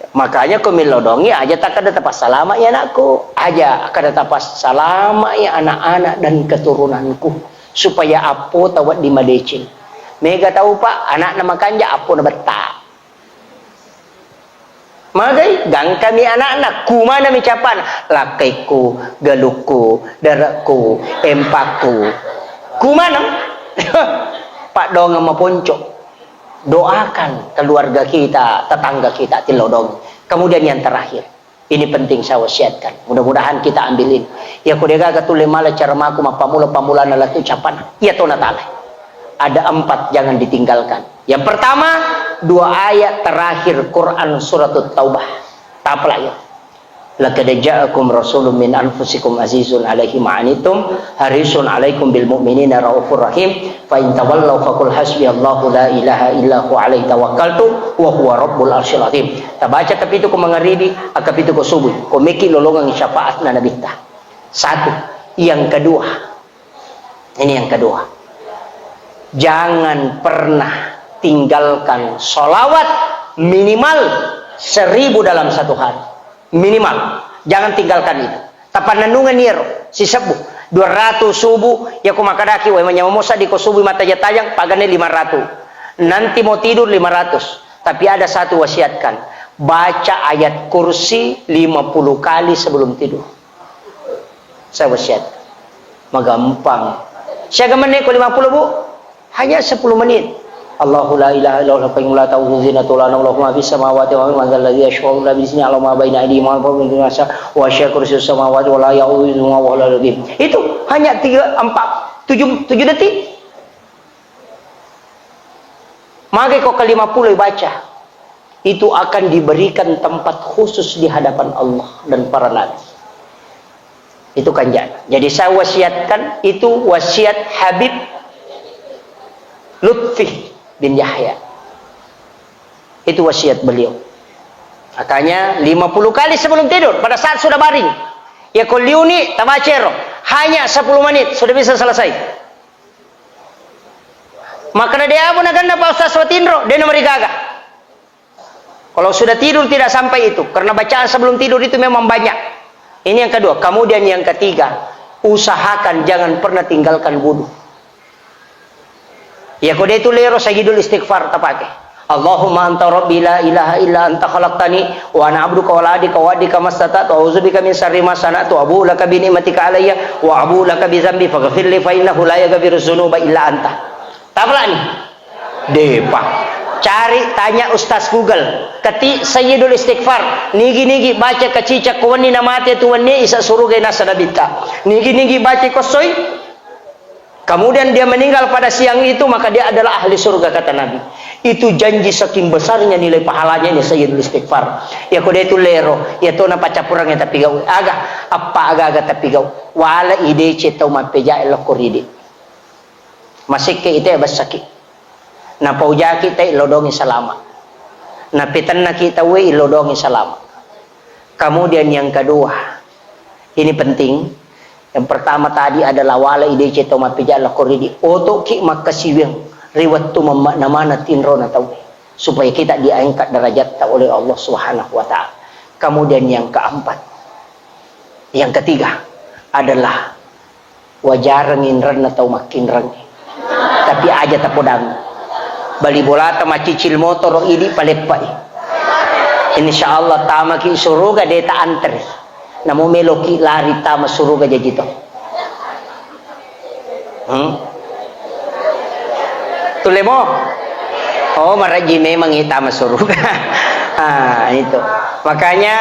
Makanya ko millau dongi aja takkada tapassalama ya anakku, aja kada tapassalama ya anak-anak dan keturunanku, supaya appo tawedding madeceng. Mega tau Pak, anakna makanja, appo na betta. Magai gangkami anakna, kumana mi capana, lakkaikku, galukku, darekku, empakku. Kumana? Pak dongeng maponco. Doakan keluarga kita, tetangga kita, tillau dong. Kemudian yang terakhir, Ini penting saya wasiatkan. Mudah-mudahan kita ambil ini. Iya ko degaga tulle mala cara maku mappammula-pammulana latu capana. Iya tona tala. Ada empat jangan ditinggalkan. Yang pertama, dua ayat terakhir Quran surat Taubah. Tapla ya. Laqad ja'akum rasulun min anfusikum azizun alaihi ma anittum harisun alaikum bil mu'minina raufur rahim. Fa in tawallau faqul hasbiyallahu la ilaha illa huwa alaihi tawakkaltu wa huwa rabbul arsyil azim. Tabaca kapitu ko mangaribi, akapitu ko subuh. Ko meki lolongang syafaat na nabitta. Satu. Yang kedua. Ini yang kedua. Jangan pernah tinggalkan sholawat minimal seribu dalam satu hari. Minimal. Jangan tinggalkan itu. Tapannennungenni ero, sisebbu. Dua ratus subuh, ya ko makadaki, wai manyamamo saddi ko subuh mata jajang, pagane lima ratus. Nanti mau tidur lima ratus. Tapi ada satu wasiatkan. Baca ayat kursi lima puluh kali sebelum tidur. Saya wasiat. Magampang. Siaga menit ko lima puluh, Bu? Hanya sepuluh menit. Allahu la ilaha illa huwal hayyul qayyum la ta'khudhuhu sinatun wa la nawm lahu ma fis samawati wa ma fil ardi man dzal ladzi yashfa'u indahu illa bi idznihi ya'lamu ma baina aydihim wa ma khalfahum wa la yanzuruna fi ghaibi wa la yuhidduna bima min syai'in min ilmihi illa bima syaa. Wasi'a kursiyyuhu samawati wal arda. Itu hanya tiga, empat, tujuh, tujuh detik. Mage ko ke lima puluh baca. Itu akan diberikan tempat khusus di hadapan Allah dan para nabi. Itu kan ja-, jadi saya wasiatkan, itu wasiat Habib Lutfi bin Yahya. Itu wasiat beliau. Makanya lima puluh kali sebelum tidur, pada saat sudah baring. Ya ko liuni, tabacero. Hanya sepuluh menit, sudah bisa selesai. Makana de' abu naganna Pak Ustaz Watinro, de' namarigaga. Kalau sudah tidur tidak sampai itu, karena bacaan sebelum tidur itu memang banyak. Ini yang kedua. Kemudian yang ketiga, usahakan jangan pernah tinggalkan wudu. Ya ko de' tu lero sayyidul istighfar tapake. Allahumma anta rabbi la ilaha illa anta khalaqtani wa ana abduka wa la adika wa adika mastata'tu a'udzubika min syarri ma sana'tu abu'u laka bi ni'matika alayya wa abu'u laka bi dzambi faghfirli fa innahu la yaghfiru dzunuba illa anta. Taplani. Depa. Cari, tanya Ustaz Google. Ketik Sayyidul Istighfar. Nigi-nigi baca kacica ko wenni namate tu wenni isa suruga nasa nabitta. Nigi-nigi baca kossoi. Kemudian dia meninggal pada siang itu, maka dia adalah ahli surga, kata Nabi. Itu janji saking besarnya nilai pahalanya ini Sayyidul Istighfar. Ya ko de' tu lero, ya to napacappurang ya tapi gau. Aga, apa aga-aga tapi gau. Wala idece tau mappejae lokko ridi. Masekke ite bessaki. Napaujaki te illodongi salama. Napetennaki tauwe illodongi salama. Kemudian yang kedua, ini penting. Yang pertama tadi adalah wala idece to mappeja lokko ridi. Otoki makkasiwiang ri wettu mamma-, namana tinrona tauwe. Supaya kita diangkat derajatta oleh Allah Subhanahu wa Ta'ala. Kemudian yang keempat, yang ketiga adalah wajareng inrenna tau makkinrengnge. Tapi aja tapodang. Bali bolata maccicil motoro idi paleppai. Insya Allah tamaki suruga de' ta antri. Namo meloki lari tama suruga jaji to. Hmm? Tulle mo? Oh, maraji memang ita masuruga. Ah, itu. Makanya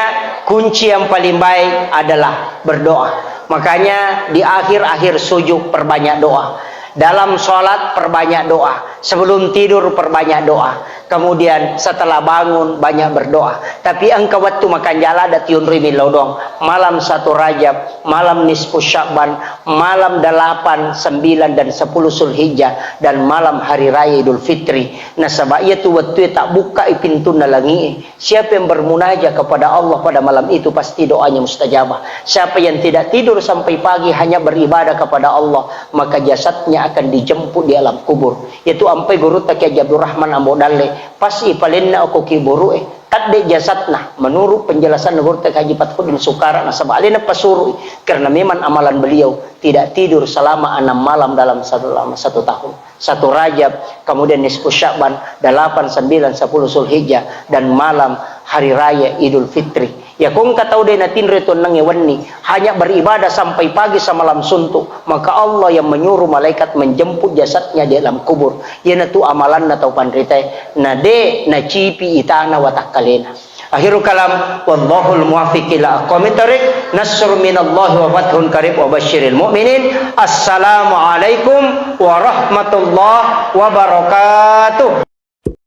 kunci yang paling baik adalah berdoa. Makanya di akhir-akhir sujud perbanyak doa. Dalam sholat perbanyak doa. Sebelum tidur perbanyak doa. Kemudian setelah bangun banyak berdoa. Tapi engka wettu makanjala ada tiunrui millau doang. Malam satu Rajab, malam nisfu Sya'ban, malam delapan, sembilan, dan sepuluh Zulhijjah, dan malam hari raya Idul Fitri. Nasaba iyatu wettue tabbukkai pintunna langi'e. Siapa yang bermunajat kepada Allah pada malam itu, pasti doanya mustajabah. Siapa yang tidak tidur sampai pagi hanya beribadah kepada Allah, maka jasadnya akan dijemput di alam kubur. Iyatu ampai gurutta Kiai Haji Abdurrahman Ambo Dalle, pas ipalenna ko kuburu'e. Tadde jasadna, menurut penjelasan Gurutta Haji Fathuddin Sukara, nasaba alena pasurui, karena memang amalan beliau tidak tidur selama enam malam dalam satu, selama satu tahun. Satu Rajab, kemudian nisfu Sya'ban, delapan, sembilan, sepuluh Zulhijjah, dan malam hari raya Idul Fitri. Ya, ko engka tau de natinro tuonnangnge wenni, hanya beribadah sampai pagi samalam suntuk, maka Allah yang menyuruh malaikat menjemput jasadnya di alam kubur. Iyanatu amalanna tau panritae, na de nacipi itana watakkalena. Akhirul kalam, wallahul muwaffiq ila aqwamit thariq, nasrun minallahi wa fathun qarib wa basyiril mu'minin. Assalamualaikum warahmatullahi wabarakatuh.